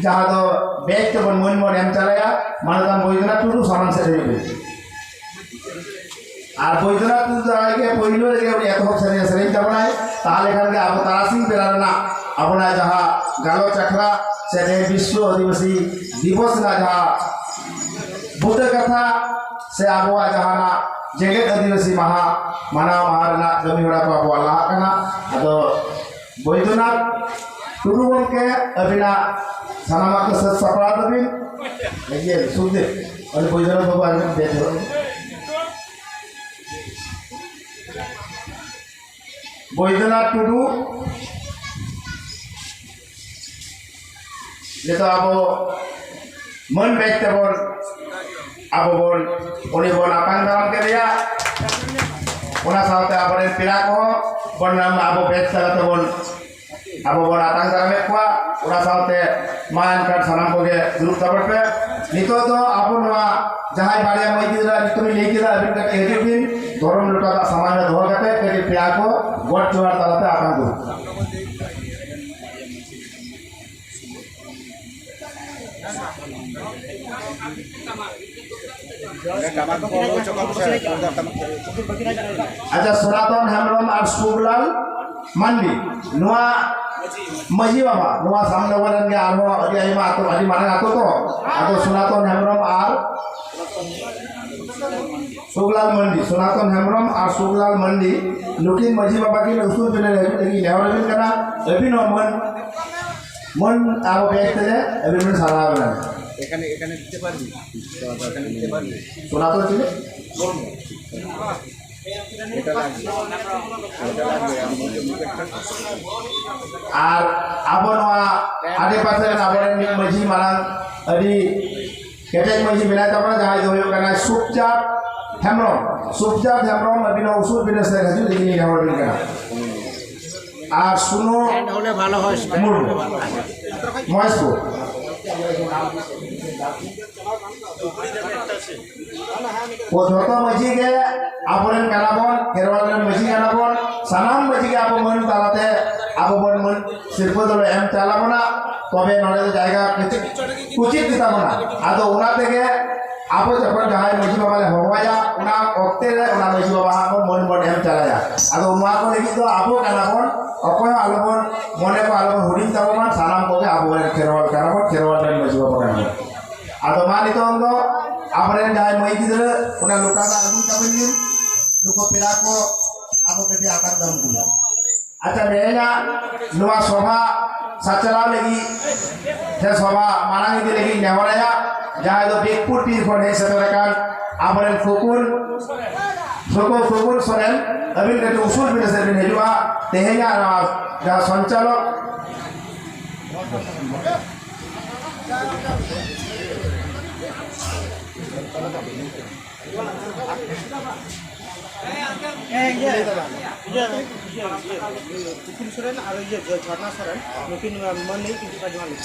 ᱡᱟᱦᱟᱸ ᱫᱚ ᱵᱮᱪ ᱛᱮᱵᱚᱱ ᱢᱟᱹᱱ ᱵᱚᱱ ᱮᱢ ᱪᱟᱞᱟᱭᱟ, ᱢᱟᱱᱚᱛᱟᱱ ᱵᱳᱭᱫᱚᱱᱟᱛᱷ ᱴᱩᱰᱩ ᱥᱟᱢᱟᱝ ᱥᱮᱫ ᱦᱤᱡᱩᱜ ᱵᱤᱱ᱾ ᱟᱨ ᱵᱳᱭᱫᱚᱱᱟᱛᱷ ᱴᱩᱰᱩ ᱫᱚ ᱟᱡ ᱜᱮ ᱯᱳᱭᱞᱳ ᱨᱮᱜᱮ ᱩᱱᱤ ᱮᱛᱚᱦᱚᱵ ᱥᱮᱨᱮᱧ ᱮ ᱥᱮᱨᱮᱧ ᱛᱟᱵᱚᱱᱟᱭ, ᱛᱟᱦᱚᱞᱮ ᱠᱷᱟᱱ ᱜᱮ ᱟᱵᱚ ᱛᱟᱨᱟᱥᱤᱧ ᱵᱮᱲᱟ ᱨᱮᱱᱟᱜ ᱟᱵᱚᱱᱟᱜ ᱡᱟᱦᱟᱸ ᱜᱟᱞᱚᱪ ᱟᱠᱷᱲᱟ ᱥᱮ ᱛᱮᱦᱮᱧ ᱵᱤᱥᱥᱚ ᱟᱹᱫᱤᱵᱟᱹᱥᱤ ᱫᱤᱵᱚᱥ ᱨᱮᱱᱟᱜ ᱡᱟᱦᱟᱸ ᱵᱩᱴᱟᱹ ᱠᱟᱛᱷᱟ ᱥᱮ ᱟᱵᱚᱣᱟᱜ ᱡᱟᱦᱟᱱᱟᱜ ᱡᱮᱜᱮᱛ ᱟᱹᱫᱤᱵᱟᱹᱥᱤ ᱢᱟᱦᱟ ᱢᱟᱱᱟᱣ ᱢᱟᱦᱟ ᱨᱮᱱᱟᱜ ᱠᱟᱹᱢᱤ ᱦᱚᱨᱟ ᱠᱚ ᱟᱵᱚᱣᱟᱜ ᱞᱟᱦᱟᱜ ᱠᱟᱱᱟ᱾ ᱟᱫᱚ ᱵᱳᱭᱫᱚᱱᱟᱛᱷ ᱴᱩᱰᱩ ᱜᱚᱢᱠᱮ, ᱟᱹᱵᱤᱱᱟᱜ ᱥᱟᱱᱟᱢᱟᱜ ᱠᱚ ᱥᱟᱹᱛ ᱥᱟᱯᱲᱟᱣ ᱛᱟᱹᱵᱤᱱ᱾ ᱤᱭᱟᱹ, ᱥᱩᱠᱫᱮᱵ, ᱩᱱᱤ ᱵᱳᱭᱫᱚᱱᱟᱛᱷ ᱵᱟᱵᱩ ᱟᱹᱵᱤᱱ ᱵᱮᱪ ᱦᱚᱲ᱾ ᱵᱳᱭᱫᱚᱱᱟᱛᱷ ᱴᱩᱰᱩ, ᱱᱤᱛᱚᱜ ᱟᱵᱚ ᱢᱟᱹᱱ ᱵᱮᱪ ᱛᱮᱵᱚᱱ, ᱟᱵᱚ ᱵᱚᱱ, ᱩᱱᱤ ᱵᱚᱱ ᱟᱛᱟᱝ ᱫᱟᱨᱟᱢ ᱠᱮᱫᱮᱭᱟ᱾ ᱚᱱᱟ ᱥᱟᱶᱛᱮ ᱟᱵᱚᱨᱮᱱ ᱯᱮᱲᱟ ᱠᱚᱦᱚᱸ ᱵᱚᱱ, ᱟᱵᱚ ᱵᱮᱪ ᱛᱟᱞᱟ ᱛᱮᱵᱚᱱ, ᱟᱵᱚ ᱵᱚᱱ ᱟᱛᱟᱝ ᱫᱟᱨᱟᱢᱮᱫ ᱠᱚᱣᱟ᱾ ᱚᱱᱟ ᱥᱟᱶᱛᱮ ᱢᱟ ᱮᱱᱠᱷᱟᱱ ᱥᱟᱱᱟᱢ ᱠᱚᱜᱮ ᱫᱩᱲᱩᱵ ᱛᱟᱵᱚᱱ ᱯᱮ᱾ ᱱᱤᱛᱚᱜ ᱫᱚ ᱟᱵᱚ ᱱᱚᱣᱟ ᱡᱟᱦᱟᱸᱭ ᱵᱟᱨᱭᱟ ᱢᱟᱹᱭ ᱜᱤᱫᱽᱨᱟᱹ ᱧᱩᱛᱩᱢᱤᱧ ᱞᱟᱹᱭ ᱠᱮᱫᱟ, ᱟᱹᱵᱤᱱ ᱠᱟᱹᱴᱤᱡ ᱦᱤᱡᱩᱜ ᱵᱤᱱ, ᱫᱷᱚᱨᱚᱢ ᱞᱚᱴᱟ ᱫᱟᱜ ᱥᱟᱢᱟᱝ ᱨᱮ ᱫᱚᱦᱚ ᱠᱟᱛᱮ ᱠᱟᱹᱴᱤᱡ ᱯᱮᱲᱟ ᱠᱚ ᱜᱚᱰ ᱡᱚᱦᱟᱨ ᱛᱟᱞᱟᱛᱮ ᱟᱛᱟᱝ ᱫᱩᱲᱩᱵ᱾ ᱟᱪᱪᱷᱟ, ᱥᱚᱱᱟᱛᱚᱱ ᱦᱮᱢᱵᱨᱚᱢ ᱟᱨ ᱥᱩᱠᱞᱟᱞ ᱢᱟᱱᱰᱤ, ᱱᱚᱣᱟ ᱢᱟᱹᱡᱷᱤ ᱵᱟᱵᱟ, ᱱᱚᱣᱟ ᱥᱟᱢᱱᱮ ᱨᱮᱱ ᱜᱮ ᱟᱨᱦᱚᱸ ᱟᱹᱰᱤ ᱟᱭᱢᱟ ᱟᱹᱛᱩ, ᱟᱹᱰᱤ ᱢᱟᱨᱟᱝ ᱟᱹᱛᱩ ᱛᱚ᱾ ᱟᱫᱚ ᱥᱚᱱᱟᱛᱚᱱ ᱦᱮᱢᱵᱨᱚᱢ ᱟᱨ ᱥᱩᱠᱞᱟᱞ ᱢᱟᱱᱰᱤ, ᱥᱚᱱᱟᱛᱚᱱ ᱦᱮᱢᱵᱨᱚᱢ ᱟᱨ ᱥᱩᱠᱞᱟᱞ ᱢᱟᱱᱰᱤ, ᱱᱩᱠᱤᱱ ᱢᱟᱹᱡᱷᱤ ᱵᱟᱵᱟ ᱠᱤᱱ ᱩᱥᱩᱞ ᱵᱮᱱᱟᱣ ᱞᱟᱹᱜᱤᱫ ᱱᱮᱦᱚᱨ ᱟᱹᱵᱤᱱ ᱠᱟᱱᱟ᱾ ᱟᱹᱵᱤᱱ ᱦᱚᱸ ᱢᱟᱹᱱ, ᱢᱟᱹᱱ ᱟᱵᱚ ᱵᱮᱜᱽ ᱛᱮ ᱟᱹᱵᱤᱱ ᱵᱤᱱ ᱥᱟᱨᱦᱟᱣ ᱵᱮᱱᱟ᱾ এখানে এখানে দিতে পারবি? এখানে দিতে পারবি? ᱥᱚᱱᱟᱛᱚᱱ ᱪᱤᱞᱤ? এটা লাগবে। এটা লাগবে, আমি বলতে মুখে একটা ᱟᱨ ᱟᱵᱚ ᱱᱚᱣᱟ ᱟᱰᱮ ᱯᱟᱥᱮ ᱨᱮᱱ ᱟᱵᱚᱨᱮᱱ ᱢᱤᱫ ᱢᱟᱹᱡᱷᱤ ᱢᱟᱨᱟᱝ ᱟᱹᱰᱤ ᱠᱮᱴᱮᱡ ᱢᱟᱹᱡᱷᱤ ᱢᱮᱱᱟᱭ ᱛᱟᱵᱚᱱᱟ, ᱡᱟᱦᱟᱸᱭ ᱫᱚ ᱦᱩᱭᱩᱜ ᱠᱟᱱᱟ ᱥᱩᱠᱪᱟᱸᱫ ᱦᱮᱢᱵᱨᱚᱢ᱾ ᱥᱩᱠᱪᱟᱸᱫ ᱦᱮᱢᱵᱨᱚᱢ, ᱟᱹᱵᱤᱱ ᱦᱚᱸ ᱩᱥᱩᱞ ᱵᱤᱱ ᱥᱮ ᱦᱤᱡᱩᱜ ᱞᱟᱹᱜᱤᱫ ᱱᱮᱦᱚᱨ ᱟᱹᱵᱤᱱ ᱠᱟᱱᱟ᱾ ᱟᱨ ᱥᱩᱱᱩ ᱦᱚᱞᱮ ভালো হয়। মুর্মু, মহেশপুর। ᱡᱚᱛᱚ ᱢᱟᱹᱡᱷᱤ ᱜᱮ ᱟᱵᱚᱨᱮᱱ ᱠᱟᱱᱟ ᱵᱚᱱ, ᱠᱷᱮᱨᱣᱟᱞ ᱨᱮᱱ ᱢᱟᱹᱡᱷᱤ ᱠᱟᱱᱟ ᱵᱚᱱ᱾ ᱥᱟᱱᱟᱢ ᱢᱟᱹᱡᱷᱤ ᱜᱮ ᱟᱵᱚ ᱢᱟᱹᱱ ᱛᱟᱞᱟᱛᱮ ᱟᱵᱚ ᱵᱚᱱ ᱢᱟᱹᱱ ᱥᱤᱨᱯᱟᱹ ᱫᱚᱞᱮ ᱮᱢ ᱪᱟᱞ ᱟᱵᱚᱱᱟ᱾ ᱛᱚᱵᱮ ᱱᱚᱰᱮ ᱫᱚ ᱡᱟᱭᱜᱟ ᱠᱩᱪᱤᱛ, ᱠᱩᱪᱤᱛ ᱜᱮᱛᱟ ᱵᱚᱱᱟ᱾ ᱟᱫᱚ ᱚᱱᱟ ᱛᱮᱜᱮ ᱟᱵᱚ ᱡᱚᱠᱷᱚᱱ ᱡᱟᱦᱟᱸᱭ ᱢᱟᱹᱡᱷᱤ ᱵᱟᱵᱟ ᱞᱮ ᱦᱚᱦᱚᱣᱟᱭᱟ, ᱚᱱᱟ ᱚᱠᱛᱮ ᱨᱮ ᱚᱱᱟ ᱢᱟᱹᱡᱷᱤ ᱵᱟᱵᱟ ᱦᱟᱸᱜ ᱵᱚᱱ ᱢᱟᱹᱱ ᱵᱚᱱ ᱮᱢ ᱪᱟᱞᱟᱭᱟ᱾ ᱟᱫᱚ ᱱᱚᱣᱟ ᱠᱚ ᱞᱟᱹᱜᱤᱫ ᱫᱚ ᱟᱵᱚ ᱠᱟᱱᱟ ᱵᱚᱱ, ᱚᱠᱚᱭ ᱦᱚᱸ ᱟᱞᱚ ᱵᱚᱱ, ᱢᱚᱱᱮ ᱠᱚ ᱟᱞᱚ ᱵᱚᱱ ᱦᱩᱰᱤᱧ ᱛᱟᱵᱚᱱᱟ᱾ ᱥᱟᱱᱟᱢ ᱠᱚᱜᱮ ᱟᱵᱚ ᱨᱮᱱ ᱠᱷᱮᱨᱣᱟᱞ ᱠᱟᱱᱟ ᱵᱚᱱ, ᱠᱷᱮᱨᱣᱟᱞ ᱨᱮᱱ ᱢᱟᱹᱡᱷᱤ ᱵᱟᱵᱟ ᱠᱟᱱᱟ ᱵᱚᱱ᱾ ᱟᱫᱚ ᱢᱟ ᱱᱤᱛᱚᱝ ᱫᱚ ᱟᱵᱚᱨᱮᱱ ᱡᱟᱦᱟᱸᱭ ᱢᱟᱹᱭ ᱜᱤᱫᱽᱨᱟᱹ ᱚᱱᱟ ᱞᱚᱴᱟ ᱫᱟᱜ ᱟᱹᱜᱩᱭ ᱛᱟᱵᱚᱱ ᱵᱤᱱ, ᱱᱩᱠᱩ ᱯᱮᱲᱟ ᱠᱚ ᱟᱵᱚ ᱠᱟᱹᱴᱤᱡ ᱟᱛᱟᱝ ᱫᱟᱨᱟᱢ ᱠᱚ᱾ ᱟᱪᱪᱷᱟ, ᱛᱮᱦᱮᱧᱟᱜ ᱱᱚᱣᱟ ᱥᱚᱵᱷᱟ ᱥᱟᱪᱟᱞᱟᱣ ᱞᱟᱹᱜᱤᱫ ᱥᱮ ᱥᱚᱵᱷᱟ ᱢᱟᱲᱟᱝ ᱤᱫᱤ ᱞᱟᱹᱜᱤᱫ ᱱᱮᱦᱚᱨᱟᱭᱟ, ᱡᱟᱦᱟᱸᱭ ᱫᱚ ᱵᱤᱠᱯᱩᱨ ᱛᱤᱨ ᱠᱷᱚᱱ ᱦᱮᱡ ᱥᱮᱴᱮᱨ ᱟᱠᱟᱱ ᱟᱵᱚᱨᱮᱱ ᱯᱷᱩᱠᱩᱱ, ᱯᱷᱩᱠᱩ, ᱯᱷᱩᱠᱩᱱ ᱥᱚᱨᱮᱱ, ᱟᱹᱵᱤᱱ ᱠᱟᱹᱴᱤᱡ ᱩᱥᱩᱞ ᱵᱤᱱ ᱥᱮᱫ ᱵᱤᱱ ᱦᱤᱡᱩᱜᱼᱟ᱾ ᱛᱮᱦᱮᱧᱟᱜ ᱱᱚᱣᱟ ᱡᱟᱦᱟᱸ ᱥᱚᱧᱪᱟᱞᱚᱠ ᱤᱭᱟᱹ, ᱤᱭᱟᱹ, ᱤᱭᱟᱹ, ᱯᱩᱛᱩᱞ ᱥᱚᱨᱮᱱ ᱟᱨ ᱤᱭᱟᱹ ᱡᱚ-, ᱡᱷᱚᱨᱱᱟ ᱥᱚᱨᱮᱱ, ᱱᱩᱠᱤᱱ ᱢᱟᱹᱱ ᱞᱟᱹᱜᱤᱫ ᱠᱤᱱ ᱡᱚᱦᱟᱨ ᱞᱟᱹᱜᱤᱫ᱾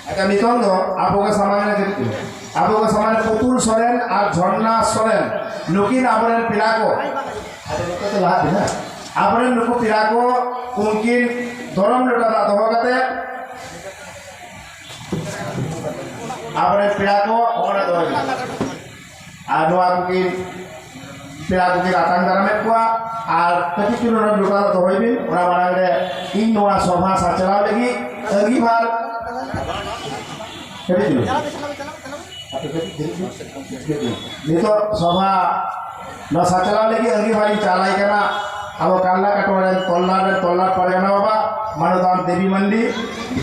ᱟᱪᱪᱷᱟ, ᱱᱤᱛᱚᱝ ᱫᱚ ᱟᱵᱚ ᱜᱮ ᱥᱟᱢᱟᱝ ᱨᱮ ᱠᱟᱹᱴᱤᱡ ᱪᱩᱞᱩᱝ᱾ ᱟᱵᱚ ᱜᱮ ᱥᱟᱢᱟᱝ ᱨᱮ ᱯᱩᱛᱩᱞ ᱥᱚᱨᱮᱱ ᱟᱨ ᱡᱷᱚᱨᱱᱟ ᱥᱚᱨᱮᱱ, ᱱᱩᱠᱤᱱ ᱟᱵᱚᱨᱮᱱ ᱯᱮᱲᱟ ᱠᱚ᱾ ᱟᱫᱚ ᱱᱤᱛᱚᱜ ᱫᱚ ᱞᱟᱦᱟ ᱵᱤᱱ, ᱦᱮᱸ? ᱟᱵᱚᱨᱮᱱ ᱱᱩᱠᱩ ᱯᱮᱲᱟ ᱠᱚ, ᱩᱱᱠᱤᱱ ᱫᱷᱚᱨᱚᱢ ᱞᱚᱴᱟ ᱫᱟᱜ ᱫᱚᱦᱚ ᱠᱟᱛᱮ, ᱟᱵᱚᱨᱮᱱ ᱯᱮᱲᱟ ᱠᱚ ᱚᱸᱰᱮ ᱫᱚᱦᱚᱭ ᱵᱤᱱ᱾ ᱟᱨ ᱱᱚᱣᱟ ᱠᱚᱜᱮ ᱯᱮᱲᱟ ᱠᱚᱜᱮ ᱟᱛᱟᱝ ᱫᱟᱨᱟᱢᱮᱫ ᱠᱚᱣᱟ᱾ ᱟᱨ ᱠᱟᱹᱴᱤᱡ ᱪᱩᱞᱩᱝ ᱱᱚᱰᱮ ᱡᱚᱴᱟᱣ ᱫᱚᱦᱚᱭ ᱵᱤᱱ, ᱚᱱᱟ ᱢᱟᱲᱟᱝ ᱨᱮ ᱤᱧ ᱱᱚᱣᱟ ᱥᱚᱵᱷᱟ ᱥᱟᱪᱞᱟᱣ ᱞᱟᱹᱜᱤᱫ ᱟᱹᱜᱤᱵᱷᱟᱨ, ᱠᱟᱹᱴᱤᱡ ᱪᱩᱞᱩᱝ, ᱟᱯᱮ ᱠᱟᱹᱴᱤᱡ ᱫᱩᱲᱩᱵ ᱵᱤᱱ᱾ ᱱᱤᱛᱚᱜ ᱥᱚᱵᱷᱟ ᱱᱚᱣᱟ ᱥᱟᱪᱞᱟᱣ ᱞᱟᱹᱜᱤᱫ ᱟᱹᱜᱤᱵᱷᱟᱨᱤᱧ ᱪᱟᱞᱟᱭ ᱠᱟᱱᱟ ᱟᱵᱚ ᱠᱟᱞᱞᱟ ᱠᱟᱴᱳ ᱨᱮᱱ ᱛᱚᱞᱞᱟ ᱨᱮᱱ ᱛᱚᱞᱞᱟ ᱯᱟᱨᱜᱟᱱᱟ ᱵᱟᱵᱟ ᱢᱟᱱᱚᱛᱟᱱ ᱫᱮᱵᱤ ᱢᱟᱱᱰᱤ᱾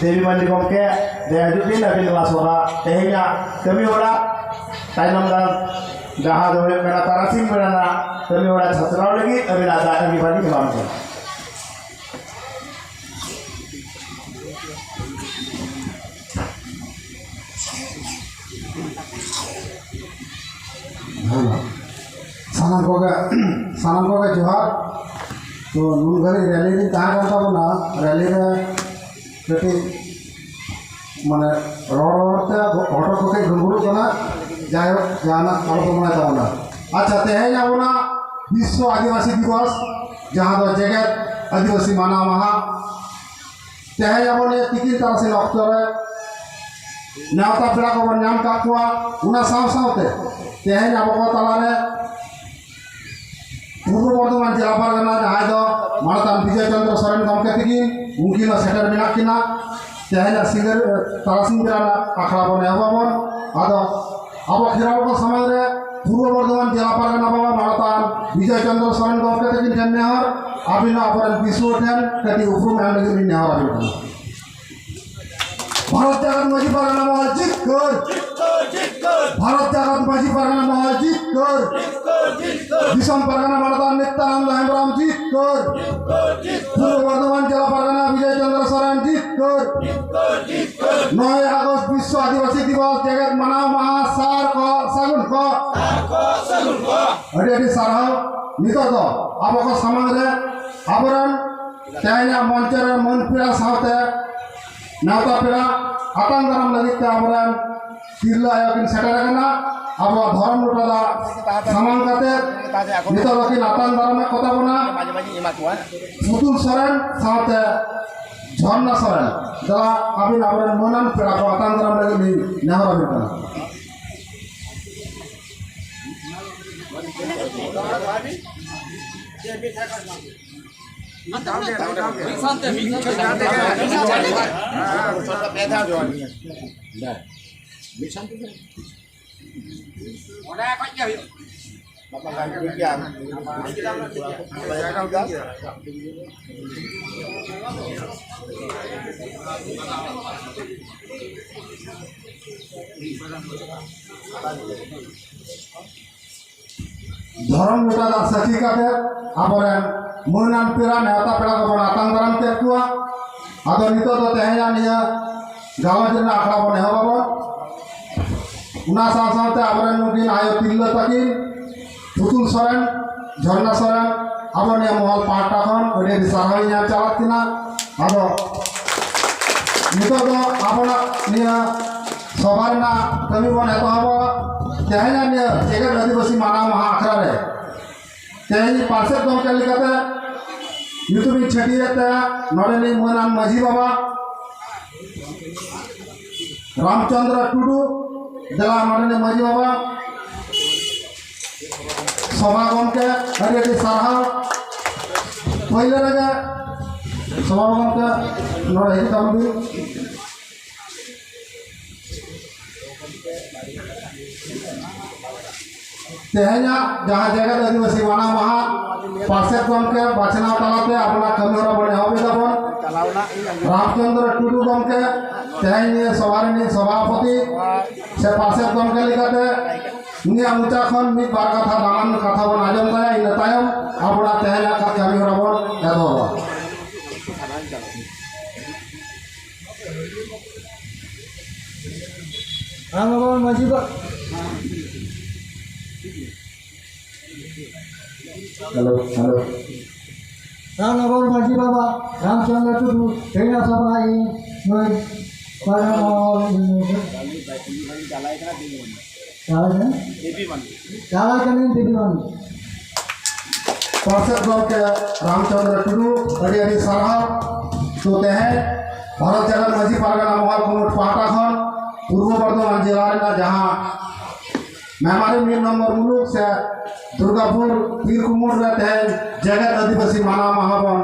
ᱫᱮᱵᱤ ᱢᱟᱱᱰᱤ ᱜᱚᱢᱠᱮ, ᱫᱮᱡ ᱦᱤᱡᱩᱜ ᱵᱤᱱ, ᱟᱹᱵᱤᱱ ᱱᱚᱣᱟ ᱥᱚᱵᱷᱟ ᱛᱮᱦᱮᱧᱟᱜ ᱠᱟᱹᱢᱤ ᱦᱚᱨᱟ ᱛᱟᱭᱱᱚᱢ ᱫᱟᱨᱟᱢ ᱡᱟᱦᱟᱸ ᱫᱚ ᱦᱩᱭᱩᱜ ᱠᱟᱱᱟ ᱛᱟᱨᱟᱥᱤᱧ ᱵᱮᱲᱟ ᱨᱮᱱᱟᱜ ᱠᱟᱹᱢᱤ ᱦᱚᱨᱟ ᱥᱟᱪᱞᱟᱣ ᱞᱟᱹᱜᱤᱫ ᱟᱹᱵᱤᱱᱟᱜ ᱫᱟᱭ ᱟᱹᱜᱤᱵᱷᱟᱨᱤᱧ ᱮᱢᱟᱢ ᱠᱟᱱᱟ᱾ ᱥᱟᱱᱟᱢ ᱠᱚᱜᱮ, ᱥᱟᱱᱟᱢ ᱠᱚᱜᱮ ᱡᱚᱦᱟᱨ᱾ ᱛᱚ, ᱱᱩᱱ ᱜᱷᱟᱹᱲᱤᱡ ᱨᱮᱞᱤ ᱨᱤᱧ ᱛᱟᱦᱮᱸ ᱠᱟᱱ ᱛᱟᱵᱚᱱᱟ, ᱨᱮᱞᱤ ᱨᱮ ᱠᱟᱹᱴᱤᱡ, ᱢᱟᱱᱮ, ᱨᱚᱲ ᱨᱚᱲ ᱛᱮ ᱦᱚᱴᱚᱜ ᱠᱚ ᱠᱟᱹᱡ ᱜᱷᱩᱸᱜᱩᱲᱩᱜ ᱠᱟᱱᱟ᱾ ᱡᱟᱭᱦᱳᱠ, ᱡᱟᱦᱟᱱᱟᱜ ᱟᱞᱚ ᱯᱮ ᱢᱚᱱᱮ ᱛᱟᱵᱚᱱᱟ᱾ ᱟᱪᱪᱷᱟ, ᱛᱮᱦᱮᱧ ᱟᱵᱚᱱᱟᱜ ᱵᱤᱥᱥᱚ ᱟᱹᱫᱤᱵᱟᱹᱥᱤ ᱫᱤᱵᱚᱥ, ᱡᱟᱦᱟᱸ ᱫᱚ ᱡᱮᱜᱮᱛ ᱟᱹᱫᱤᱵᱟᱹᱥᱤ ᱢᱟᱱᱟᱣ ᱢᱟᱦᱟ, ᱛᱮᱦᱮᱧ ᱟᱵᱚ ᱱᱤᱭᱟᱹ ᱛᱤᱠᱤᱱ ᱛᱟᱨᱟᱥᱤᱧ ᱚᱠᱛᱚ ᱨᱮ ᱱᱮᱣᱛᱟ ᱯᱮᱲᱟ ᱠᱚᱵᱚᱱ ᱧᱟᱢ ᱠᱟᱜ ᱠᱚᱣᱟ, ᱚᱱᱟ ᱥᱟᱶ ᱥᱟᱶᱛᱮ ᱛᱮᱦᱮᱧ ᱟᱵᱚ ᱠᱚ ᱛᱟᱞᱟᱨᱮ ᱯᱩᱨᱵᱚ ᱵᱚᱨᱫᱷᱚᱢᱟᱱ ᱡᱮᱞᱟ ᱯᱟᱨᱜᱟᱱᱟ ᱡᱟᱦᱟᱸᱭ ᱫᱚ ᱢᱟᱱᱚᱛᱟᱱ ᱵᱤᱡᱚᱭ ᱪᱚᱱᱫᱨᱚ ᱥᱚᱨᱮᱱ ᱜᱚᱢᱠᱮ ᱛᱤᱠᱤᱱ, ᱩᱱᱠᱤᱱ ᱦᱚᱸ ᱥᱮᱴᱮᱨ ᱢᱮᱱᱟᱜ ᱠᱤᱱᱟ᱾ ᱛᱮᱦᱮᱧᱟᱜ ᱥᱤᱸᱜᱟᱹᱲ, ᱛᱟᱨᱟᱥᱤᱧ ᱵᱮᱲᱟ ᱨᱮᱱᱟᱜ ᱟᱠᱷᱲᱟ ᱵᱚᱱ ᱮᱦᱚᱵᱟᱵᱚᱱ᱾ ᱟᱫᱚ ᱟᱵᱚ ᱠᱷᱮᱨᱣᱟᱞ ᱠᱚ ᱥᱟᱢᱟᱝ ᱨᱮ ᱯᱩᱨᱵᱚ ᱵᱚᱨᱫᱷᱚᱢᱟᱱ ᱡᱮᱞᱟ ᱯᱟᱨᱜᱟᱱᱟ ᱵᱟᱵᱟ ᱢᱟᱱᱚᱛᱟᱱ ᱵᱤᱡᱚᱭ ᱪᱚᱱᱫᱨᱚ ᱥᱚᱨᱮᱱ ᱜᱚᱢᱠᱮ ᱛᱟᱹᱠᱤᱱ ᱴᱷᱮᱱ ᱱᱮᱦᱚᱨ, ᱟᱹᱵᱤᱱ ᱦᱚᱸ ᱟᱵᱚᱨᱮᱱ ᱫᱤᱥᱩᱣᱟᱹ ᱴᱷᱮᱱ ᱠᱟᱹᱴᱤᱡ ᱩᱯᱨᱩᱢ ᱮᱢ ᱞᱟᱹᱜᱤᱫ ᱞᱤᱧ ᱱᱮᱦᱚᱨ ᱟᱹᱵᱤᱱ ᱠᱟᱱᱟ᱾ ᱵᱷᱟᱨᱚᱛ ᱡᱟᱠᱟᱛ ᱢᱟᱹᱡᱷᱤ ᱯᱟᱨᱜᱟᱱᱟ ᱢᱚᱦᱚᱞ ᱡᱤᱛᱠᱟᱹᱨ, ᱵᱷᱟᱨᱚᱛ ᱡᱟᱠᱟᱛ ᱢᱟᱹᱡᱷᱤ ᱯᱟᱨᱜᱟᱱᱟ ᱢᱚᱦᱚᱞ ᱡᱤᱛᱠᱟᱹᱨ, ᱫᱤᱥᱚᱢ ᱯᱟᱨᱜᱟᱱᱟ ᱢᱟᱱᱚᱛᱟᱱ ᱱᱤᱛᱭᱟᱱᱟᱱᱫ ᱦᱮᱢᱵᱨᱚᱢ ᱡᱤᱛᱠᱟᱹᱨ, ᱯᱩᱨᱵᱚ ᱵᱚᱨᱫᱷᱚᱢᱟᱱ ᱡᱮᱞᱟ ᱯᱟᱨᱜᱟᱱᱟ ᱵᱤᱡᱚᱭ ᱪᱚᱱᱫᱨᱚ ᱥᱚᱨᱮᱱ ᱡᱤᱛᱠᱟᱹᱨ᱾ ᱱᱚᱭ ᱟᱜᱚᱥᱴ ᱵᱤᱥᱥᱚ ᱟᱹᱫᱤᱵᱟᱹᱥᱤ ᱫᱤᱵᱚᱥ ᱡᱮᱜᱮᱛ ᱢᱟᱱᱟᱣ ᱢᱟᱦᱟ, ᱥᱟᱨ ᱠᱚ ᱥᱟᱹᱜᱩᱱ ᱠᱚ᱾ ᱟᱹᱰᱤ ᱟᱹᱰᱤ ᱥᱟᱨᱦᱟᱣ᱾ ᱱᱤᱛᱚᱜ ᱫᱚ ᱟᱵᱚ ᱠᱚ ᱥᱟᱢᱟᱝ ᱨᱮ ᱟᱵᱚᱨᱮᱱ ᱛᱮᱦᱮᱧᱟᱜ ᱢᱚᱧᱪᱚ ᱨᱮ ᱢᱟᱹᱱ ᱯᱮᱲᱟ ᱥᱟᱶᱛᱮ ᱱᱮᱣᱛᱟ ᱯᱮᱲᱟ ᱟᱛᱟᱝ ᱫᱟᱨᱟᱢ ᱞᱟᱹᱜᱤᱫ ᱛᱮ ᱟᱵᱚᱨᱮᱱ ᱛᱤᱨᱞᱟᱹ ᱟᱭᱳ ᱠᱤᱱ ᱥᱮᱴᱮᱨ ᱟᱠᱟᱱᱟ᱾ ᱟᱵᱚᱣᱟᱜ ᱫᱷᱚᱨᱚᱢ ᱞᱚᱴᱟ ᱫᱟᱜ ᱥᱟᱢᱟᱝ ᱠᱟᱛᱮ ᱱᱤᱛᱚᱜ ᱫᱚ ᱠᱤᱱ ᱟᱛᱟᱝ ᱫᱟᱨᱟᱢᱮᱫ ᱠᱚᱛᱟ ᱵᱚᱱᱟ᱾ ᱯᱩᱛᱩᱞ ᱥᱚᱨᱮᱱ ᱥᱟᱶᱛᱮ ᱡᱷᱚᱨᱱᱟ ᱥᱚᱨᱮᱱ, ᱫᱮᱞᱟ ᱟᱹᱵᱤᱱ ᱟᱵᱚᱨᱮᱱ ᱢᱟᱹᱱᱟᱱ ᱯᱮᱲᱟ ᱠᱚ ᱟᱛᱟᱝ ᱫᱟᱨᱟᱢ ᱞᱟᱹᱜᱤᱫ ᱞᱤᱧ ᱱᱮᱦᱚᱨ ᱟᱵᱤᱱ ᱠᱟᱱᱟ᱾ ᱫᱷᱚᱨᱚᱢ ᱞᱚᱴᱟ ᱫᱟᱜ ᱥᱟᱹᱠᱷᱤ ᱠᱟᱛᱮ ᱟᱵᱚᱨᱮᱱ ᱢᱟᱹᱱᱟᱱ ᱯᱮᱲᱟ, ᱱᱮᱣᱛᱟ ᱯᱮᱲᱟ ᱠᱚᱵᱚᱱ ᱟᱛᱟᱝ ᱫᱟᱨᱟᱢ ᱠᱮᱫ ᱠᱚᱣᱟ᱾ ᱟᱫᱚ ᱱᱤᱛᱚᱜ ᱫᱚ ᱛᱮᱦᱮᱧᱟᱜ ᱱᱤᱭᱟᱹ ᱜᱟᱞᱚᱪ ᱨᱮᱱᱟᱜ ᱟᱠᱷᱲᱟ ᱵᱚᱱ ᱮᱦᱚᱵ ᱟᱵᱚᱱ᱾ ᱚᱱᱟ ᱥᱟᱶ ᱥᱟᱶᱛᱮ ᱟᱵᱚᱨᱮᱱ ᱱᱩᱠᱤᱱ ᱟᱭᱳ ᱛᱤᱨᱞᱟᱹ ᱛᱟᱹᱠᱤᱱ ᱯᱩᱛᱩᱞ ᱥᱚᱨᱮᱱ, ᱡᱷᱚᱨᱱᱟ ᱥᱚᱨᱮᱱ, ᱟᱵᱚ ᱱᱤᱭᱟᱹ ᱢᱚᱦᱚᱞ ᱯᱟᱦᱴᱟ ᱠᱷᱚᱱ ᱟᱹᱰᱤ ᱟᱹᱰᱤ ᱥᱟᱨᱦᱟᱣ ᱤᱧ ᱮᱢ ᱪᱟᱞᱟᱜ ᱠᱤᱱᱟ᱾ ᱟᱫᱚ ᱱᱤᱛᱚᱜ ᱫᱚ ᱟᱵᱚᱱᱟᱜ ᱱᱤᱭᱟᱹ ᱥᱚᱵᱷᱟ ᱨᱮᱱᱟᱜ ᱠᱟᱹᱢᱤ ᱵᱚᱱ ᱮᱛᱚᱦᱚᱵᱟ᱾ ᱛᱮᱦᱮᱧᱟᱜ ᱱᱤᱭᱟᱹ ᱡᱮᱜᱮᱛ ᱟᱹᱫᱤᱵᱟᱹᱥᱤ ᱢᱟᱱᱟᱣ ᱢᱟᱦᱟ ᱟᱠᱷᱲᱟ ᱨᱮ ᱛᱮᱦᱮᱧ ᱯᱟᱨᱥᱮᱛ ᱜᱚᱢᱠᱮ ᱞᱮᱠᱟᱛᱮ ᱧᱩᱛᱩᱢᱤᱧ ᱪᱷᱟᱹᱴᱭᱟᱹᱨ ᱛᱟᱭᱟ ᱱᱚᱰᱮᱱᱤᱡ ᱢᱟᱹᱱᱟᱱ ᱢᱟᱹᱡᱷᱤ ᱵᱟᱵᱟ ᱨᱟᱢᱪᱚᱸᱫᱽᱨᱚ ᱴᱩᱰᱩ᱾ ᱫᱮᱞᱟ ᱱᱚᱰᱮᱱᱤᱡ ᱢᱟᱹᱡᱷᱤ ᱵᱟᱵᱟ, ᱥᱚᱵᱷᱟ ᱜᱚᱢᱠᱮ, ᱟᱹᱰᱤ ᱟᱹᱰᱤ ᱥᱟᱨᱦᱟᱣ᱾ ᱯᱳᱭᱞᱳ ᱨᱮᱜᱮ ᱥᱚᱵᱷᱟ ᱜᱚᱢᱠᱮ ᱱᱚᱰᱮ ᱦᱤᱡᱩᱜ ᱛᱟᱵᱚᱱ ᱵᱤᱱ᱾ ᱛᱮᱦᱮᱧᱟᱜ ᱡᱟᱦᱟᱸ ᱡᱮᱜᱮᱛ ᱟᱹᱫᱤᱵᱟᱹᱥᱤ ᱢᱟᱱᱟᱣ ᱢᱟᱦᱟ ᱯᱟᱨᱥᱮᱛ ᱜᱚᱢᱠᱮ ᱵᱟᱪᱷᱱᱟᱣ ᱛᱟᱞᱟᱛᱮ ᱟᱵᱚᱱᱟᱜ ᱠᱟᱹᱢᱤ ᱦᱚᱨᱟ ᱵᱚᱱ ᱮᱦᱚᱵ ᱮᱫᱟ ᱵᱚᱱ᱾ ᱨᱟᱢᱪᱚᱸᱫᱽᱨᱚ ᱴᱩᱰᱩ ᱜᱚᱢᱠᱮ ᱛᱮᱦᱮᱧ ᱱᱤᱭᱟᱹ ᱥᱚᱵᱷᱟ ᱨᱤᱱᱤᱡ ᱥᱚᱵᱷᱟᱯᱚᱛᱤ ᱥᱮ ᱯᱟᱨᱥᱮᱛ ᱜᱚᱢᱠᱮ ᱞᱮᱠᱟᱛᱮ ᱩᱱᱤᱭᱟᱜ ᱢᱚᱪᱟ ᱠᱷᱚᱱ ᱢᱤᱫ ᱵᱟᱨ ᱠᱟᱛᱷᱟ ᱫᱟᱢᱟᱱ ᱠᱟᱛᱷᱟ ᱵᱚᱱ ᱟᱸᱡᱚᱢ ᱛᱟᱭᱟ, ᱤᱱᱟᱹ ᱛᱟᱭᱚᱢ ᱟᱵᱚᱱᱟᱜ ᱛᱮᱦᱮᱧᱟᱜ ᱠᱟᱹᱢᱤ ᱦᱚᱨᱟ ᱵᱚᱱ ᱮᱛᱚᱦᱚᱵᱟ᱾ ᱦᱮᱸ, ᱵᱟᱵᱟ ᱢᱟᱹᱡᱷᱤ ᱵᱟ-, ᱦᱮᱞᱳ, ᱦᱮᱞᱳ᱾ ᱨᱟᱢᱱᱚᱜᱚᱨ ᱢᱟᱹᱡᱷᱤ ᱵᱟᱵᱟ ᱨᱟᱢᱪᱚᱸᱫᱽᱨᱚ ᱴᱩᱰᱩ, ᱛᱮᱦᱮᱧᱟᱜ ᱥᱟᱯᱲᱟᱣᱤᱡ ᱱᱩᱭ ᱯᱟᱭᱨᱟ ᱢᱚᱦᱚᱞ᱾ ᱪᱟᱞᱟᱣ ᱠᱟᱱᱟ? ᱪᱟᱞᱟᱣ ᱠᱟᱹᱱᱟᱹᱧ ᱫᱮᱵᱤ ᱢᱟᱱᱰᱤ᱾ ᱯᱟᱨᱥᱮᱛ ᱜᱚᱢᱠᱮ ᱨᱟᱢᱪᱚᱸᱫᱽᱨᱚ ᱴᱩᱰᱩ, ᱟᱹᱰᱤ ᱟᱹᱰᱤ ᱥᱟᱨᱦᱟᱣ᱾ ᱛᱚ ᱛᱮᱦᱮᱧ ᱵᱷᱟᱨᱚᱛ ᱡᱟᱠᱟᱛ ᱢᱟᱹᱡᱷᱤ ᱯᱟᱨᱜᱟᱱᱟ ᱢᱚᱦᱚᱞ ᱠᱩᱢᱩᱴ ᱯᱟᱦᱴᱟ ᱠᱷᱚᱱ ᱯᱩᱨᱵᱚ ᱵᱚᱨᱫᱷᱚᱢᱟᱱ ᱡᱮᱞᱟ ᱨᱮᱱᱟᱜ ᱡᱟᱦᱟᱸ ᱢᱮᱢᱟᱨᱤ ᱢᱤᱫ ᱱᱚᱢᱵᱚᱨ ᱢᱩᱞᱩᱠ ᱥᱮ ᱫᱩᱨᱜᱟᱯᱩᱨ ᱵᱤᱨ ᱠᱩᱢᱩᱴ ᱨᱮ ᱛᱮᱦᱮᱧ ᱡᱮᱜᱮᱛ ᱟᱹᱫᱤᱵᱟᱹᱥᱤ ᱢᱟᱱᱟᱣ ᱢᱟᱦᱟ ᱵᱚᱱ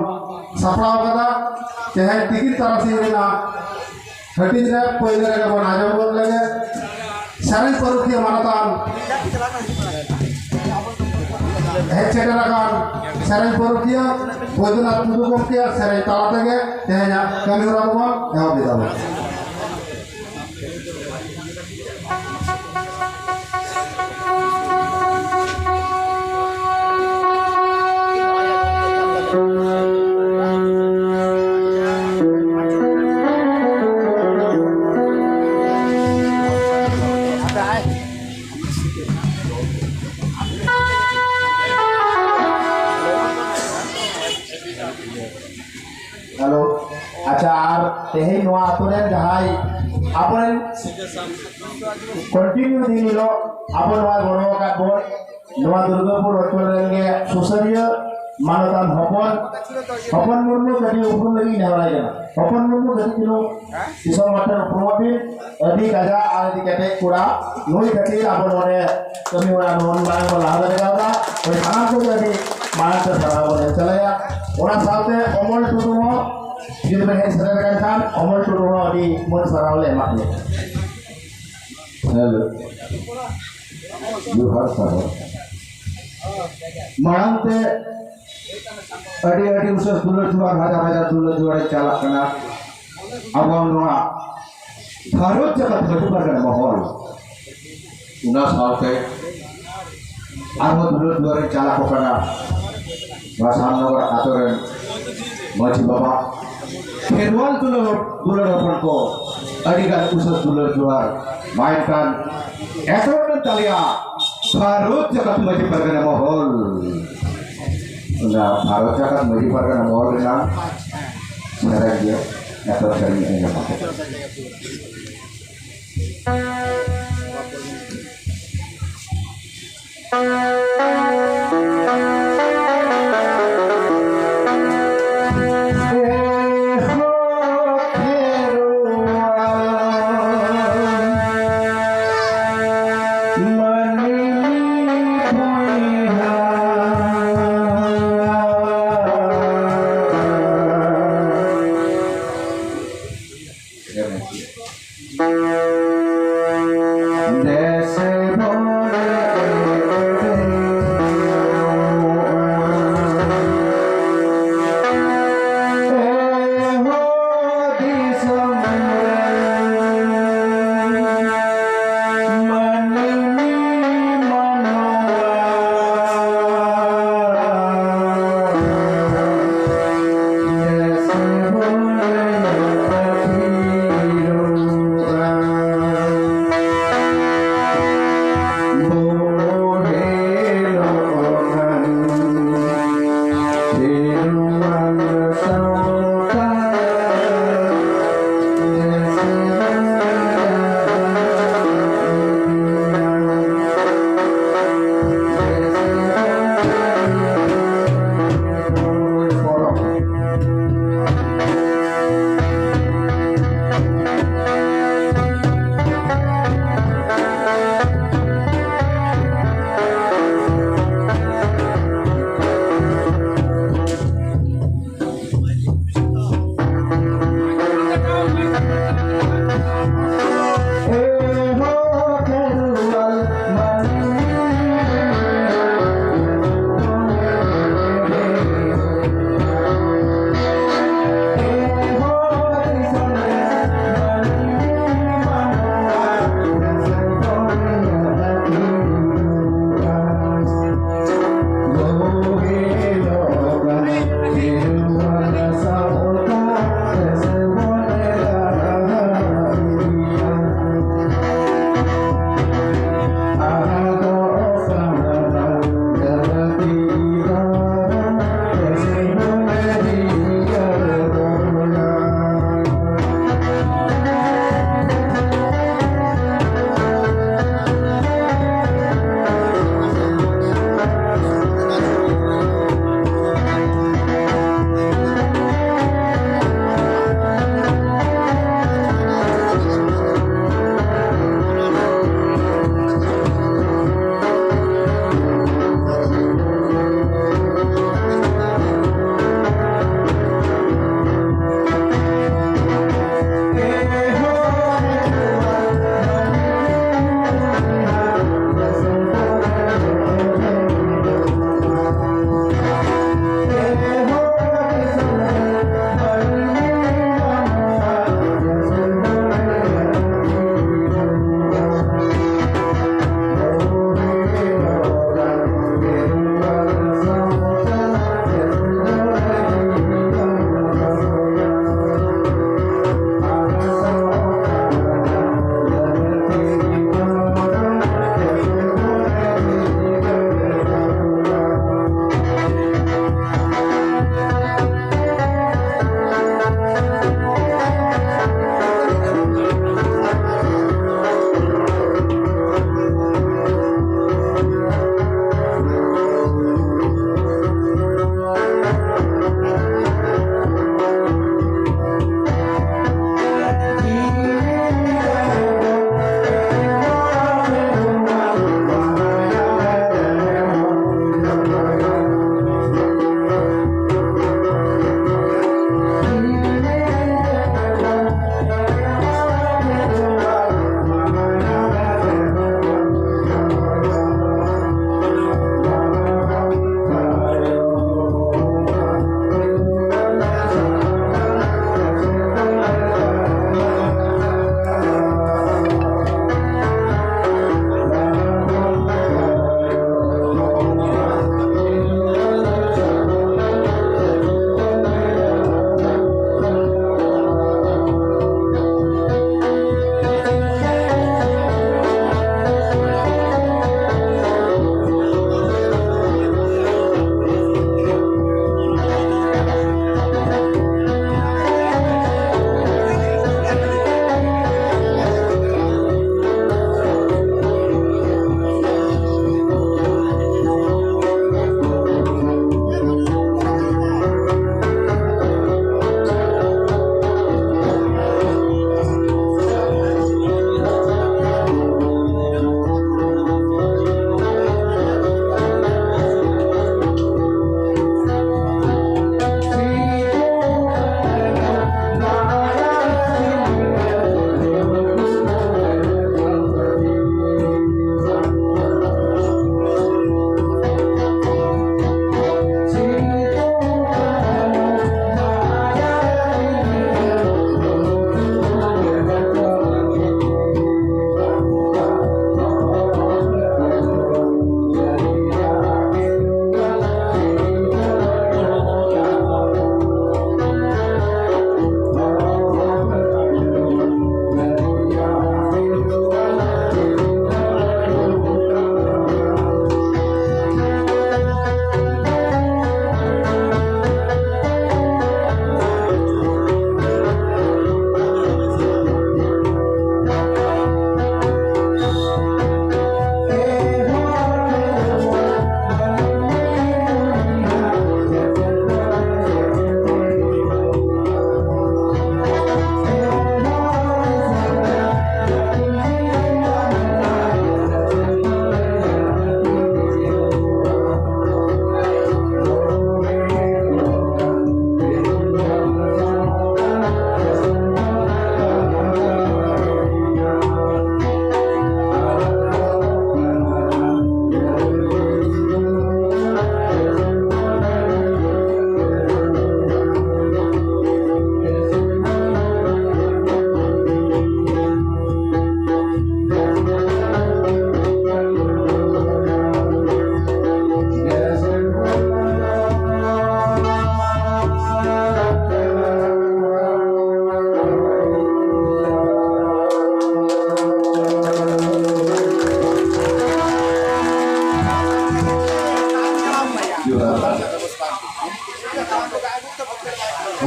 ᱥᱟᱯᱲᱟᱣ ᱠᱟᱫᱟ᱾ ᱛᱮᱦᱮᱧ ᱛᱤᱠᱤᱱ ᱛᱟᱨᱟᱥᱤᱧ ᱨᱮᱱᱟᱜ ᱦᱟᱹᱴᱤᱧ ᱨᱮ ᱯᱳᱭᱞᱳ ᱨᱮᱜᱮ ᱵᱚᱱ ᱟᱸᱡᱚᱢ ᱜᱚᱫ ᱞᱮᱜᱮ ᱥᱮᱨᱮᱧ ᱯᱟᱹᱨᱩᱠᱷᱤᱭᱟᱹ ᱢᱟᱱᱚᱛᱟᱱ ᱦᱮᱡ ᱥᱮᱴᱮᱨ ᱟᱠᱟᱱ ᱥᱮᱨᱮᱧ ᱯᱟᱹᱨᱩᱠᱷᱤᱭᱟᱹ ᱵᱳᱭᱫᱚᱱᱟᱛᱷ ᱴᱩᱰᱩ ᱜᱚᱢᱠᱮᱭᱟᱜ ᱥᱮᱨᱮᱧ ᱛᱟᱞᱟ ᱛᱮᱜᱮ ᱛᱮᱦᱮᱧᱟᱜ ᱠᱟᱹᱢᱤ ᱦᱚᱨᱟ ᱫᱚᱵᱚᱱ ᱮᱦᱚᱵ ᱮᱫᱟ ᱵᱚᱱ᱾ ᱦᱮᱞᱳ᱾ ᱟᱪᱪᱷᱟ, ᱟᱨ ᱛᱮᱦᱮᱧ ᱱᱚᱣᱟ ᱟᱛᱳ ᱨᱮᱱ ᱡᱟᱦᱟᱸᱭ ᱟᱵᱚᱨᱮᱱ ᱠᱚᱱᱴᱤᱱᱤᱭᱩ ᱫᱤᱱ ᱦᱤᱞᱳᱜ ᱟᱵᱚ ᱱᱚᱣᱟ ᱜᱚᱲᱚ ᱟᱠᱟᱫ ᱵᱚᱱ, ᱱᱚᱣᱟ ᱫᱩᱨᱜᱟᱯᱩᱨ ᱚᱧᱪᱚᱞ ᱨᱮᱱ ᱜᱮ ᱥᱩᱥᱟᱹᱨᱤᱭᱟᱹ ᱢᱟᱱᱚᱛᱟᱱ ᱦᱚᱯᱚᱱ, ᱦᱚᱯᱚᱱ ᱢᱩᱨᱢᱩ ᱠᱟᱹᱴᱤᱡ ᱩᱯᱨᱩᱢ ᱞᱟᱹᱜᱤᱫ ᱤᱧ ᱱᱮᱦᱚᱨᱟᱭ ᱠᱟᱱᱟ᱾ ᱦᱚᱯᱚᱱ ᱢᱩᱨᱢᱩ ᱠᱟᱹᱴᱤᱡ ᱪᱩᱞᱩᱝ ᱫᱤᱥᱚᱢ ᱦᱚᱲ ᱴᱷᱮᱱ ᱩᱯᱨᱩᱢᱚᱜ ᱵᱤᱱ, ᱟᱹᱰᱤ ᱠᱟᱡᱟᱠ ᱟᱨ ᱟᱹᱰᱤ ᱠᱮᱴᱮᱡ ᱠᱚᱲᱟ, ᱱᱩᱭ ᱠᱷᱟᱹᱛᱤᱨ ᱟᱵᱚ ᱱᱚᱰᱮ ᱠᱟᱹᱢᱤ ᱦᱚᱨᱟ ᱱᱩᱱ ᱢᱟᱨᱟᱝ ᱵᱚᱱ ᱞᱟᱦᱟ ᱫᱟᱲᱮ ᱠᱟᱣᱫᱟ᱾ ᱦᱳᱭ, ᱥᱟᱱᱟᱢ ᱠᱚᱜᱮ ᱟᱹᱰᱤ ᱢᱟᱲᱟᱝ ᱛᱮ ᱥᱟᱨᱦᱟᱣ ᱵᱚᱱ ᱮᱢ ᱪᱟᱞᱟᱭᱟ᱾ ᱚᱱᱟ ᱥᱟᱶᱛᱮ ᱚᱢᱚᱞ ᱴᱩᱰᱩ ᱦᱚᱸ ᱡᱩᱫᱤ ᱵᱮᱱ ᱦᱮᱡ ᱥᱮᱴᱮᱨ ᱟᱠᱟᱱ ᱠᱷᱟᱱ ᱚᱢᱚᱞ ᱴᱩᱰᱩ ᱦᱚᱸ ᱟᱹᱰᱤ ᱢᱚᱡᱽ ᱥᱟᱨᱦᱟᱣ ᱞᱮ ᱮᱢᱟᱫ ᱢᱮᱭᱟ᱾ ᱦᱮᱞᱳ, ᱡᱚᱦᱟᱨ ᱥᱟᱨᱦᱟᱣ᱾ ᱢᱟᱲᱟᱝ ᱛᱮ ᱟᱹᱰᱤ ᱟᱹᱰᱤ ᱩᱥᱟᱹᱨ ᱫᱩᱞᱟᱹᱲ ᱡᱚᱦᱟᱨ, ᱦᱟᱡᱟᱨ ᱦᱟᱡᱟᱨ ᱫᱩᱞᱟᱹᱲ ᱡᱚᱦᱟᱨ ᱪᱟᱞᱟᱜ ᱠᱟᱱᱟ ᱟᱵᱚ ᱱᱚᱣᱟ ᱵᱷᱟᱨᱚᱛ ᱡᱟᱠᱟᱛ ᱢᱟᱹᱡᱷᱤ ᱯᱟᱨᱜᱟᱱᱟ ᱢᱚᱦᱚᱞ᱾ ᱚᱱᱟ ᱥᱟᱶᱛᱮ ᱟᱨᱦᱚᱸ ᱫᱩᱞᱟᱹᱲ ᱫᱩᱞᱟᱹᱲ ᱪᱟᱞᱟᱜ ᱠᱟᱱᱟ ᱱᱚᱣᱟ ᱥᱟᱢᱱᱚᱜᱚᱨ ᱟᱛᱳ ᱨᱮᱱ ᱢᱟᱹᱡᱷᱤ ᱵᱟᱵᱟ, ᱠᱷᱮᱨᱣᱟᱞ ᱫᱩᱞᱟᱹᱲ, ᱫᱩᱞᱟᱹᱲ ᱦᱚᱯᱚᱱ ᱠᱚ, ᱟᱹᱰᱤ ᱜᱟᱱ ᱩᱥᱟᱹᱨ ᱫᱩᱞᱟᱹᱲ ᱡᱚᱦᱟᱨ᱾ ᱢᱟ ᱮᱱᱠᱷᱟᱱ ᱮᱛᱚᱦᱚᱵ ᱞᱮᱱ ᱛᱟᱞᱮᱭᱟ ᱵᱷᱟᱨᱚᱛ ᱡᱟᱠᱟᱛ ᱢᱟᱹᱡᱷᱤ ᱯᱟᱨᱜᱟᱱᱟ ᱢᱚᱦᱚᱞ᱾ ᱚᱱᱟ ᱵᱷᱟᱨᱚᱛ ᱡᱟᱠᱟᱛ ᱢᱟᱹᱡᱷᱤ ᱯᱟᱨᱜᱟᱱᱟ ᱢᱚᱦᱚᱞ ᱨᱮᱱᱟᱜ ᱥᱮᱨᱮᱧ ᱜᱮ ᱮᱛᱚᱦᱚᱵ ᱥᱮᱨᱮᱧ ᱟᱸᱡᱚᱢᱟ᱾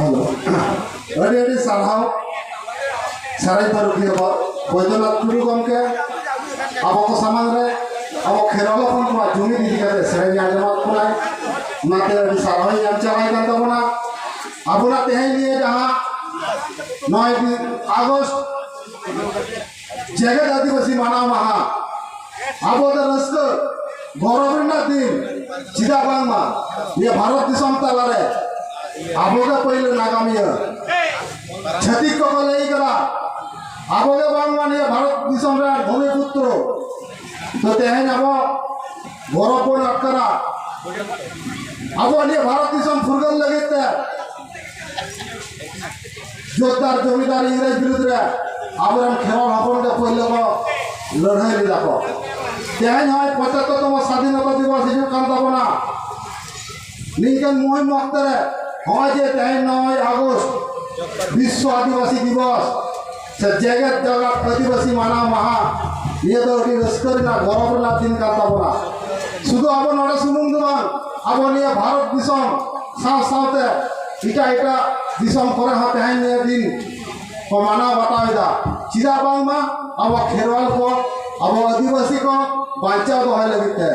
ᱟᱹᱰᱤ ᱟᱹᱰᱤ ᱥᱟᱨᱦᱟᱣ ᱥᱮᱨᱮᱧ ᱯᱟᱹᱨᱩᱠᱷᱤᱭᱟᱹ ᱵᱚ-, ᱵᱚᱭᱫᱚᱱᱟᱛᱷ ᱴᱩᱰᱩ ᱜᱚᱢᱠᱮ, ᱟᱵᱚ ᱠᱚ ᱥᱟᱢᱟᱝ ᱨᱮ ᱟᱵᱚ ᱠᱷᱮᱨᱣᱟᱞ ᱦᱚᱯᱚᱱ ᱠᱚᱣᱟᱜ ᱡᱩᱢᱤᱫ ᱤᱫᱤ ᱠᱟᱛᱮ ᱥᱮᱨᱮᱧ ᱟᱸᱡᱚᱢᱟᱫ ᱵᱚᱱᱟᱭ᱾ ᱚᱱᱟᱛᱮ ᱟᱹᱰᱤ ᱥᱟᱨᱦᱟᱣ ᱤᱧ ᱮᱢ ᱪᱟᱞᱟᱭ ᱠᱟᱱ ᱛᱟᱵᱚᱱᱟ᱾ ᱟᱵᱚᱱᱟᱜ ᱛᱮᱦᱮᱧ ᱱᱤᱭᱟᱹ ᱡᱟᱦᱟᱸ ᱱᱚᱭ ᱟᱜᱚᱥᱴ ᱡᱮᱜᱮᱛ ᱟᱹᱫᱤᱵᱟᱹᱥᱤ ᱢᱟᱱᱟᱣ ᱢᱟᱦᱟ, ᱟᱵᱚ ᱫᱚ ᱨᱟᱹᱥᱠᱟᱹ ᱜᱚᱨᱚᱵᱽ ᱨᱮᱱᱟᱜ ᱫᱤᱱ᱾ ᱪᱮᱫᱟᱜ ᱵᱟᱝᱢᱟ ᱱᱤᱭᱟᱹ ᱵᱷᱟᱨᱚᱛ ᱫᱤᱥᱚᱢ ᱛᱟᱞᱟᱨᱮ ᱟᱵᱚ ᱜᱮ ᱯᱳᱭᱞᱳ ᱱᱟᱜᱟᱢᱤᱭᱟᱹ᱾ ᱪᱷᱟᱹᱛᱤᱠ ᱠᱚᱠᱚ ᱞᱟᱹᱭ ᱠᱟᱫᱟ ᱟᱵᱚ ᱜᱮ ᱵᱟᱝᱢᱟ ᱱᱤᱭᱟᱹ ᱵᱷᱟᱨᱚᱛ ᱫᱤᱥᱚᱢ ᱨᱮᱱ ᱵᱷᱩᱢᱤ ᱯᱩᱛᱨᱚ᱾ ᱛᱚ ᱛᱮᱦᱮᱧ ᱟᱵᱚ ᱜᱚᱨᱚᱵᱽ ᱵᱚᱱ ᱟᱴᱠᱟᱨᱟ᱾ ᱟᱵᱚ ᱱᱤᱭᱟᱹ ᱵᱷᱟᱨᱚᱛ ᱫᱤᱥᱚᱢ ᱯᱷᱩᱨᱜᱟᱹᱞ ᱞᱟᱹᱜᱤᱫ ᱛᱮ ᱡᱳᱛᱫᱟᱨ ᱡᱚᱢᱤᱫᱟᱨ ᱤᱝᱨᱮᱡᱽ ᱵᱤᱨᱩᱫᱽ ᱨᱮ ᱟᱵᱚᱨᱮᱱ ᱠᱷᱮᱨᱣᱟᱞ ᱦᱚᱯᱚᱱ ᱜᱮ ᱯᱳᱭᱞᱳ ᱠᱚ ᱞᱟᱹᱲᱦᱟᱹᱭ ᱞᱮᱫᱟ ᱠᱚ᱾ ᱛᱮᱦᱮᱧ ᱦᱚᱸᱜᱼᱚᱭ ᱯᱚᱸᱪᱟᱛᱛᱳᱨ ᱛᱚᱢᱚ ᱥᱟᱫᱷᱤᱱᱚᱛᱟ ᱫᱤᱵᱚᱥ ᱦᱤᱡᱩᱜ ᱠᱟᱱ ᱛᱟᱵᱚᱱᱟ᱾ ᱱᱤᱝᱠᱟᱹᱱ ᱢᱩᱦᱤᱢ ᱚᱠᱛᱮ ᱨᱮ ᱦᱚᱸᱜᱼᱚᱭ ᱡᱮ ᱛᱮᱦᱮᱧ ᱱᱚᱭ ᱟᱜᱚᱥᱴ ᱵᱤᱥᱥᱚ ᱟᱹᱫᱤᱵᱟᱹᱥᱤ ᱫᱤᱵᱚᱥ ᱥᱮ ᱡᱮᱜᱮᱛ ᱡᱟᱠᱟᱛ ᱟᱹᱫᱤᱵᱟᱹᱥᱤ ᱢᱟᱱᱟᱣ ᱢᱟᱦᱟ, ᱱᱤᱭᱟᱹ ᱫᱚ ᱟᱹᱰᱤ ᱨᱟᱹᱥᱠᱟᱹ ᱨᱮᱱᱟᱜ ᱜᱚᱨᱚᱵᱽ ᱨᱮᱱᱟᱜ ᱫᱤᱱ ᱠᱟᱱ ᱛᱟᱵᱚᱱᱟ᱾ ᱥᱩᱫᱷᱩ ᱟᱵᱚ ᱱᱚᱰᱮ ᱥᱩᱢᱩᱝ ᱫᱚ ᱵᱟᱝ, ᱟᱵᱚ ᱱᱤᱭᱟᱹ ᱵᱷᱟᱨᱚᱛ ᱫᱤᱥᱚᱢ ᱥᱟᱶ ᱥᱟᱶᱛᱮ ᱮᱴᱟᱜ ᱮᱴᱟᱜ ᱫᱤᱥᱚᱢ ᱠᱚᱨᱮ ᱦᱚᱸ ᱛᱮᱦᱮᱧ ᱱᱤᱭᱟᱹ ᱫᱤᱱ ᱠᱚ ᱢᱟᱱᱟᱣ ᱵᱟᱛᱟᱣ ᱮᱫᱟ᱾ ᱪᱮᱫᱟᱜ ᱵᱟᱝᱢᱟ ᱟᱵᱚ ᱠᱷᱮᱨᱣᱟᱞ ᱠᱚ, ᱟᱵᱚ ᱟᱹᱫᱤᱵᱟᱹᱥᱤ ᱠᱚ ᱵᱟᱧᱪᱟᱣ ᱫᱚᱦᱚᱭ ᱞᱟᱹᱜᱤᱫ ᱛᱮ,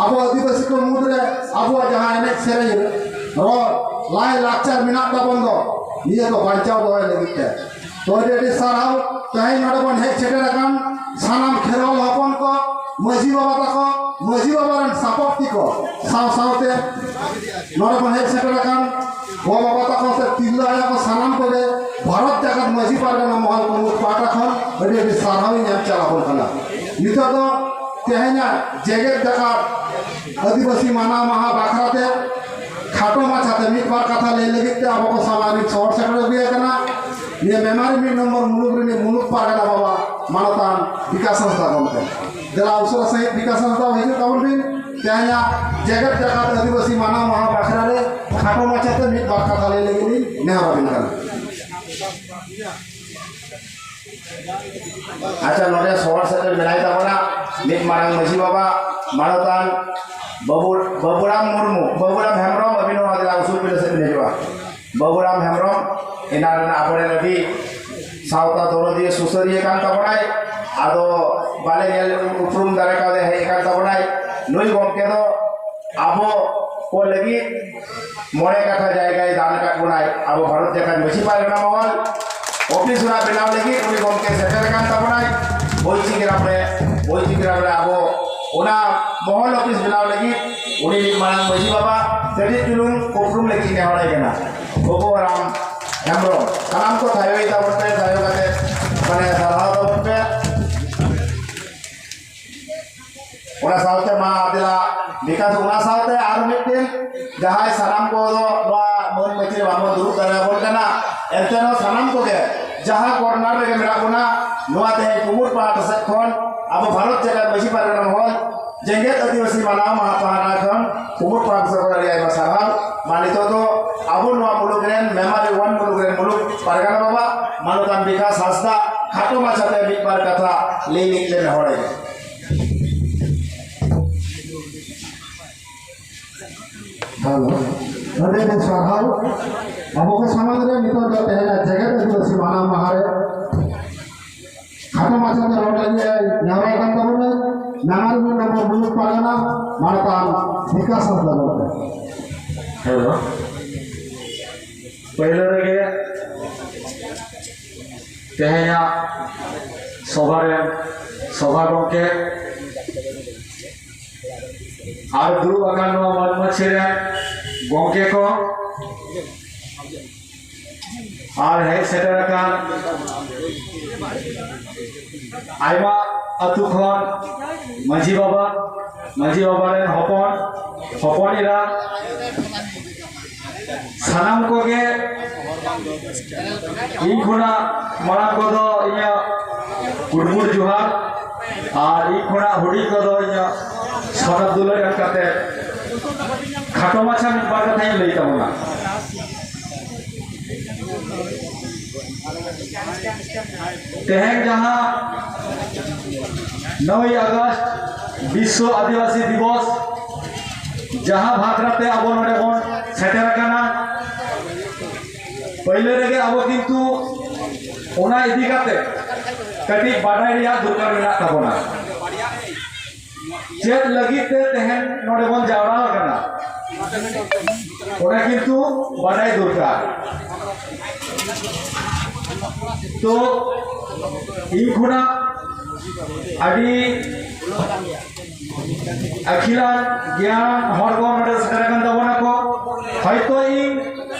ᱟᱵᱚ ᱟᱹᱫᱤᱵᱟᱹᱥᱤ ᱠᱚ ᱢᱩᱫᱽᱨᱮ ᱟᱵᱚᱣᱟᱜ ᱡᱟᱦᱟᱸ ᱮᱱᱮᱡ ᱥᱮᱨᱮᱧ, ᱨᱚᱲ, ᱞᱟᱭ ᱞᱟᱠᱪᱟᱨ ᱢᱮᱱᱟᱜ ᱛᱟᱵᱚᱱ ᱫᱚ, ᱱᱤᱭᱟᱹ ᱠᱚ ᱵᱟᱧᱪᱟᱣ ᱫᱚᱦᱚᱭ ᱞᱟᱹᱜᱤᱫ ᱛᱮ᱾ ᱛᱚ ᱟᱹᱰᱤ ᱟᱹᱰᱤ ᱥᱟᱨᱦᱟᱣ᱾ ᱛᱮᱦᱮᱧ ᱱᱚᱰᱮ ᱵᱚᱱ ᱦᱮᱡ ᱥᱮᱴᱮᱨ ᱟᱠᱟᱱ ᱥᱟᱱᱟᱢ ᱠᱷᱮᱨᱣᱟᱞ ᱦᱚᱯᱚᱱ ᱠᱚ, ᱢᱟᱹᱡᱷᱤ ᱵᱟᱵᱟ ᱛᱟᱠᱚ, ᱢᱟᱹᱡᱷᱤ ᱵᱟᱵᱟ ᱨᱮᱱ ᱥᱟᱯᱚᱵ ᱛᱤ ᱠᱚ, ᱥᱟᱶ ᱥᱟᱶᱛᱮ ᱱᱚᱰᱮ ᱵᱚᱱ ᱦᱮᱡ ᱥᱮᱴᱮᱨ ᱟᱠᱟᱱ ᱜᱚ ᱵᱟᱵᱟ ᱛᱟᱠᱚ ᱥᱮ ᱛᱤᱨᱞᱟᱹ ᱟᱭᱳ ᱠᱚ, ᱥᱟᱱᱟᱢ ᱠᱚᱜᱮ ᱵᱷᱟᱨᱚᱛ ᱡᱟᱠᱟᱛ ᱢᱟᱹᱡᱷᱤ ᱯᱟᱨᱜᱟᱱᱟ ᱢᱚᱦᱚᱞ ᱠᱚ ᱯᱟᱦᱴᱟ ᱠᱷᱚᱱ ᱟᱹᱰᱤ ᱟᱹᱰᱤ ᱥᱟᱨᱦᱟᱣ ᱤᱧ ᱮᱢ ᱪᱟᱞ ᱟᱵᱚᱱ ᱠᱟᱱᱟ᱾ ᱱᱤᱛᱚᱜ ᱫᱚ ᱛᱮᱦᱮᱧᱟᱜ ᱡᱮᱜᱮᱛ ᱡᱟᱠᱟᱛ ᱟᱹᱫᱤᱵᱟᱹᱥᱤ ᱢᱟᱱᱟᱣ ᱢᱟᱦᱟ ᱵᱟᱠᱷᱨᱟ ᱛᱮ ᱠᱷᱟᱴᱚ ᱢᱟᱪᱷᱟᱛᱮ ᱢᱤᱫ ᱵᱟᱨ ᱠᱟᱛᱷᱟ ᱞᱟᱹᱭ ᱞᱟᱹᱜᱤᱫ ᱛᱮ ᱟᱵᱚ ᱠᱚ ᱥᱟᱢᱟᱝ ᱨᱤᱧ ᱥᱚᱦᱚᱨ ᱥᱮᱴᱮᱨ ᱟᱹᱜᱩᱭᱮ ᱠᱟᱱᱟ ᱱᱤᱭᱟᱹ ᱢᱮᱢᱟᱨᱤ ᱢᱤᱫ ᱱᱚᱢᱵᱚᱨ ᱢᱩᱞᱩᱠ ᱨᱤᱱᱤᱡ ᱢᱩᱞᱩᱠ ᱯᱟᱨᱜᱟᱱᱟ ᱵᱟᱵᱟ ᱢᱟᱱᱚᱛᱟᱱ ᱵᱤᱠᱟᱥ ᱦᱟᱸᱥᱫᱟ ᱜᱚᱢᱠᱮ᱾ ᱫᱮᱞᱟ ᱩᱥᱟᱹᱨᱟ ᱥᱟᱺᱦᱤᱡ ᱵᱤᱠᱟᱥ ᱦᱟᱸᱥᱫᱟ ᱦᱤᱡᱩᱜ ᱛᱟᱵᱚᱱ ᱵᱤᱱ᱾ ᱛᱮᱦᱮᱧᱟᱜ ᱡᱮᱜᱮᱛ ᱡᱟᱠᱟᱛ ᱟᱹᱫᱤᱵᱟᱹᱥᱤ ᱢᱟᱱᱟᱣ ᱢᱟᱦᱟ ᱵᱟᱠᱷᱨᱟ ᱨᱮ ᱠᱷᱟᱴᱚ ᱢᱟᱪᱷᱟᱛᱮ ᱢᱤᱫ ᱵᱟᱨ ᱠᱟᱛᱷᱟ ᱞᱟᱹᱭ ᱞᱟᱹᱜᱤᱫ ᱞᱤᱧ ᱱᱮᱦᱚᱨ ᱟᱵᱤᱱ ᱠᱟᱱᱟ᱾ ᱟᱪᱪᱷᱟ, ᱱᱚᱰᱮ ᱥᱚᱦᱚᱨ ᱥᱮᱴᱮᱨ ᱢᱮᱱᱟᱭ ᱛᱟᱵᱚᱱᱟ ᱢᱤᱫ ᱢᱟᱨᱟᱝ ᱢᱟᱹᱡᱷᱤ ᱵᱟᱵᱟ ᱢᱟᱱᱚᱛᱟᱱ ᱵᱟᱹᱵᱩ, ᱵᱟᱹᱵᱩᱨᱟᱢ ᱢᱩᱨᱢᱩ, ᱵᱟᱹᱵᱩᱨᱟᱢ ᱦᱮᱢᱵᱨᱚᱢ, ᱟᱹᱵᱤᱱ ᱦᱚᱸ ᱫᱮᱞᱟ ᱩᱥᱩᱞ ᱯᱤᱸᱰᱟᱹ ᱥᱮᱫ ᱵᱤᱱ ᱦᱤᱡᱩᱜᱼᱟ᱾ ᱵᱟᱹᱵᱩᱨᱟᱢ ᱦᱮᱢᱵᱨᱚᱢ, ᱮᱱᱟᱱ ᱨᱮᱱ ᱟᱵᱚᱨᱮᱱ ᱟᱹᱰᱤ ᱥᱟᱶᱛᱟ ᱫᱚᱨᱚᱫᱤᱭᱟᱹ ᱥᱩᱥᱟᱹᱨᱤᱭᱟᱹ ᱠᱟᱱ ᱛᱟᱵᱚᱱᱟᱭ᱾ ᱟᱫᱚ ᱵᱟᱞᱮ ᱧᱮᱞ ᱩᱯᱨᱩᱢ ᱫᱟᱲᱮ ᱠᱟᱣᱫᱮ ᱦᱮᱡ ᱟᱠᱟᱱ ᱛᱟᱵᱚᱱᱟᱭ᱾ ᱱᱩᱭ ᱜᱚᱢᱠᱮ ᱫᱚ ᱟᱵᱚ ᱠᱚ ᱞᱟᱹᱜᱤᱫ ᱢᱚᱬᱮ ᱠᱟᱴᱷᱟ ᱡᱟᱭᱜᱟᱭ ᱫᱟᱱ ᱟᱠᱟᱫ ᱵᱚᱱᱟᱭ᱾ ᱟᱵᱚ ᱵᱷᱟᱨᱚᱛ ᱡᱟᱠᱟᱛ ᱢᱟᱹᱡᱷᱤ ᱯᱟᱨᱜᱟᱱᱟ ᱢᱚᱦᱚᱞ ᱚᱯᱷᱤᱥ ᱚᱲᱟᱜ ᱵᱮᱱᱟᱣ ᱞᱟᱹᱜᱤᱫ ᱩᱱᱤ ᱜᱚᱢᱠᱮ ᱥᱮᱴᱮᱨ ᱟᱠᱟᱱ ᱛᱟᱵᱚᱱᱟᱭ᱾ ᱵᱳᱭᱪᱤ ᱜᱨᱟᱢ ᱨᱮ, ᱵᱳᱭᱪᱤ ᱜᱨᱟᱢ ᱨᱮ ᱟᱵᱚ ᱚᱱᱟ ᱢᱚᱦᱚᱞ ᱚᱯᱷᱤᱥ ᱵᱮᱱᱟᱣ ᱞᱟᱹᱜᱤᱫ ᱩᱱᱤ ᱢᱤᱫ ᱢᱟᱨᱟᱝ ᱢᱟᱹᱡᱷᱤ ᱵᱟᱵᱟ ᱠᱟᱹᱴᱤᱡ ᱪᱩᱞᱩᱝ ᱩᱯᱨᱩᱢ ᱞᱟᱹᱜᱤᱫ ᱱᱮᱦᱚᱨ ᱟᱭ ᱠᱟᱱᱟ᱾ ᱜᱚᱜᱚ ᱨᱟᱢ ᱦᱮᱢᱵᱨᱚᱢ, ᱥᱟᱱᱟᱢ ᱠᱚ ᱛᱷᱟᱭᱚᱭ ᱛᱟᱵᱚᱱ ᱯᱮ, ᱛᱷᱟᱭᱚ ᱠᱟᱛᱮ ᱢᱟᱱᱮ ᱥᱟᱨᱦᱟᱣ ᱛᱟᱵᱚᱱ ᱯᱮ᱾ ᱚᱱᱟ ᱥᱟᱶᱛᱮ ᱢᱟ ᱟᱫᱮᱞᱟ ᱵᱤᱠᱟᱥ, ᱚᱱᱟ ᱥᱟᱶᱛᱮ ᱟᱨ ᱢᱤᱫᱴᱮᱱ ᱡᱟᱦᱟᱸᱭ ᱥᱟᱱᱟᱢ ᱠᱚ ᱫᱚ ᱱᱚᱣᱟ ᱢᱟᱹᱱ ᱢᱟᱹᱪᱤ ᱨᱮ ᱵᱟᱵᱚᱱ ᱫᱩᱲᱩᱵ ᱫᱟᱲᱮᱭᱟᱵᱚᱱ ᱠᱟᱱᱟ, ᱮᱱᱛᱮ ᱨᱮᱦᱚᱸ ᱥᱟᱱᱟᱢ ᱠᱚᱜᱮ ᱡᱟᱦᱟᱸ ᱠᱚᱨᱱᱟᱨ ᱨᱮᱜᱮ ᱢᱮᱱᱟᱜ ᱵᱚᱱᱟ, ᱱᱚᱣᱟ ᱛᱮᱦᱮᱧ ᱠᱩᱢᱩᱴ ᱯᱟᱦᱴᱟ ᱥᱮᱫ ᱠᱷᱚᱱ ᱟᱵᱚ ᱵᱷᱟᱨᱚᱛ ᱡᱟᱠᱟᱛ ᱢᱟᱹᱡᱷᱤ ᱯᱟᱨᱜᱟᱱᱟ ᱢᱚᱦᱚᱞ ᱡᱮᱜᱮᱛ ᱟᱹᱫᱤᱵᱟᱹᱥᱤ ᱢᱟᱱᱟᱣ ᱢᱟᱦᱟ ᱯᱟᱦᱴᱟ ᱠᱷᱚᱱ ᱠᱩᱢᱩᱴ ᱯᱟᱦᱴᱟ ᱥᱮᱫ ᱠᱷᱚᱱ ᱟᱹᱰᱤ ᱟᱭᱢᱟ ᱥᱟᱨᱦᱟᱣ᱾ ᱢᱟ ᱱᱤᱛᱚᱜ ᱫᱚ ᱟᱵᱚ ᱱᱚᱣᱟ ᱢᱩᱞᱩᱠ ᱨᱮᱱ ᱢᱮᱢᱟᱨᱤ ᱚᱣᱟᱱ ᱢᱩᱞᱩᱠ ᱨᱮᱱ ᱢᱩᱞᱩᱠ ᱯᱟᱨᱜᱟᱱᱟ ᱵᱟᱵᱟ ᱢᱟᱱᱚᱛᱟᱱ ᱵᱤᱠᱟᱥ ᱦᱟᱸᱥᱫᱟ ᱠᱷᱟᱴᱚ ᱢᱟᱪᱷᱟᱛᱮ ᱢᱤᱫ ᱵᱟᱨ ᱠᱟᱛᱷᱟ ᱞᱟᱹᱭ ᱞᱟᱹᱜᱤᱫ ᱞᱮ ᱱᱮᱦᱚᱨ ᱮᱫᱟ᱾ ᱦᱮᱞᱳ, ᱟᱹᱰᱤ ᱟᱹᱰᱤ ᱥᱟᱨᱦᱟᱣ᱾ ᱟᱵᱚ ᱠᱚ ᱥᱟᱢᱟᱝ ᱨᱮ ᱱᱤᱛᱚᱜ ᱫᱚ ᱛᱮᱦᱮᱧᱟᱜ ᱡᱮᱜᱮᱛ ᱟᱹᱫᱤᱵᱟᱹᱥᱤ ᱢᱟᱱᱟᱣ ᱢᱟᱦᱟ ᱨᱮ ᱠᱷᱟᱴᱚ ᱢᱟᱪᱷᱟ ᱛᱮ ᱨᱚᱲ ᱞᱟᱹᱜᱤᱫ ᱮ ᱱᱮᱦᱚᱨ ᱠᱟᱱ ᱛᱟᱵᱚᱱᱟ, ᱱᱟᱢᱟᱞ ᱢᱤᱫ ᱱᱚᱢᱵᱚᱨ ᱢᱩᱞᱩᱠ ᱯᱟᱨᱜᱟᱱᱟ ᱢᱟᱱᱚᱛᱟᱱ ᱵᱤᱠᱟᱥ ᱦᱟᱸᱥᱫᱟ ᱜᱚᱢᱠᱮ᱾ ᱦᱮᱞᱳ, ᱯᱳᱭᱞᱳ ᱨᱮᱜᱮ ᱛᱮᱦᱮᱧᱟᱜ ᱥᱚᱵᱷᱟ ᱨᱮᱱ ᱥᱚᱵᱷᱟ ᱜᱚᱢᱠᱮ ᱟᱨ ᱫᱩᱲᱩᱵ ᱟᱠᱟᱱ ᱱᱚᱣᱟ ᱢᱟᱹᱱ ᱢᱟᱹᱪᱷᱤ ᱨᱮᱱ ᱜᱚᱢᱠᱮ ᱠᱚ ᱟᱨ ᱦᱮᱡ ᱥᱮᱴᱮᱨ ᱟᱠᱟᱱ ᱟᱭᱢᱟ ᱟᱹᱛᱩ ᱠᱷᱚᱱ ᱢᱟᱹᱡᱷᱤ ᱵᱟᱵᱟ, ᱢᱟᱹᱡᱷᱤ ᱵᱟᱵᱟ ᱨᱮᱱ ᱦᱚᱯᱚᱱ, ᱦᱚᱯᱚᱱ ᱮᱨᱟ, ᱥᱟᱱᱟᱢ ᱠᱚᱜᱮ ᱤᱧ ᱠᱷᱚᱱᱟᱜ ᱢᱟᱲᱟᱝ ᱠᱚᱫᱚ ᱤᱧᱟᱹᱜ ᱠᱩᱲᱢᱩᱲ ᱡᱚᱦᱟᱨ ᱟᱨ ᱤᱧ ᱠᱷᱚᱱᱟᱜ ᱦᱩᱰᱤᱧ ᱠᱚᱫᱚ ᱤᱧᱟᱹᱜ ᱥᱟᱨᱦᱟᱣ ᱫᱩᱞᱟᱹᱲ ᱮᱢ ᱠᱟᱛᱮ ᱠᱷᱟᱴᱚ ᱢᱟᱪᱷᱟ ᱢᱤᱫ ᱵᱟᱨ ᱠᱟᱛᱷᱟᱧ ᱞᱟᱹᱭ ᱛᱟᱵᱚᱱᱟ᱾ ᱛᱮᱦᱮᱧ ᱡᱟᱦᱟᱸ ᱱᱚᱭ ᱟᱜᱚᱥᱴ ᱵᱤᱥᱥᱚ ᱟᱹᱫᱤᱵᱟᱹᱥᱤ ᱫᱤᱵᱚᱥ, ᱡᱟᱦᱟᱸ ᱵᱷᱟᱠᱨᱟ ᱛᱮ ᱟᱵᱚ ᱱᱚᱰᱮ ᱵᱚᱱ ᱥᱮᱴᱮᱨ ᱟᱠᱟᱱᱟ, ᱯᱳᱭᱞᱳ ᱨᱮᱜᱮ ᱟᱵᱚ ᱠᱤᱱᱛᱩ ᱚᱱᱟ ᱤᱫᱤ ᱠᱟᱛᱮ ᱠᱟᱹᱴᱤᱡ ᱵᱟᱰᱟᱭ ᱨᱮᱭᱟᱜ ᱫᱚᱨᱠᱟᱨ ᱢᱮᱱᱟᱜ ᱛᱟᱵᱚᱱᱟ᱾ ᱪᱮᱫ ᱞᱟᱹᱜᱤᱫ ᱛᱮ ᱛᱮᱦᱮᱧ ᱱᱚᱰᱮ ᱵᱚᱱ ᱡᱟᱣᱨᱟ ᱟᱠᱟᱱᱟ, ᱚᱱᱟ ᱠᱤᱱᱛᱩ ᱵᱟᱰᱟᱭ ᱫᱚᱨᱠᱟᱨ᱾ ᱛᱚ ᱤᱧ ᱠᱷᱚᱱᱟᱜ ᱟᱹᱰᱤ ᱟᱹᱠᱤᱞᱟᱱ ᱜᱮᱭᱟᱱ ᱦᱚᱲ ᱠᱚ ᱱᱚᱰᱮ ᱥᱮᱴᱮᱨ ᱟᱠᱟᱱ ᱛᱟᱵᱚᱱᱟ ᱠᱚ᱾ ᱦᱚᱭᱛᱚ ᱤᱧ,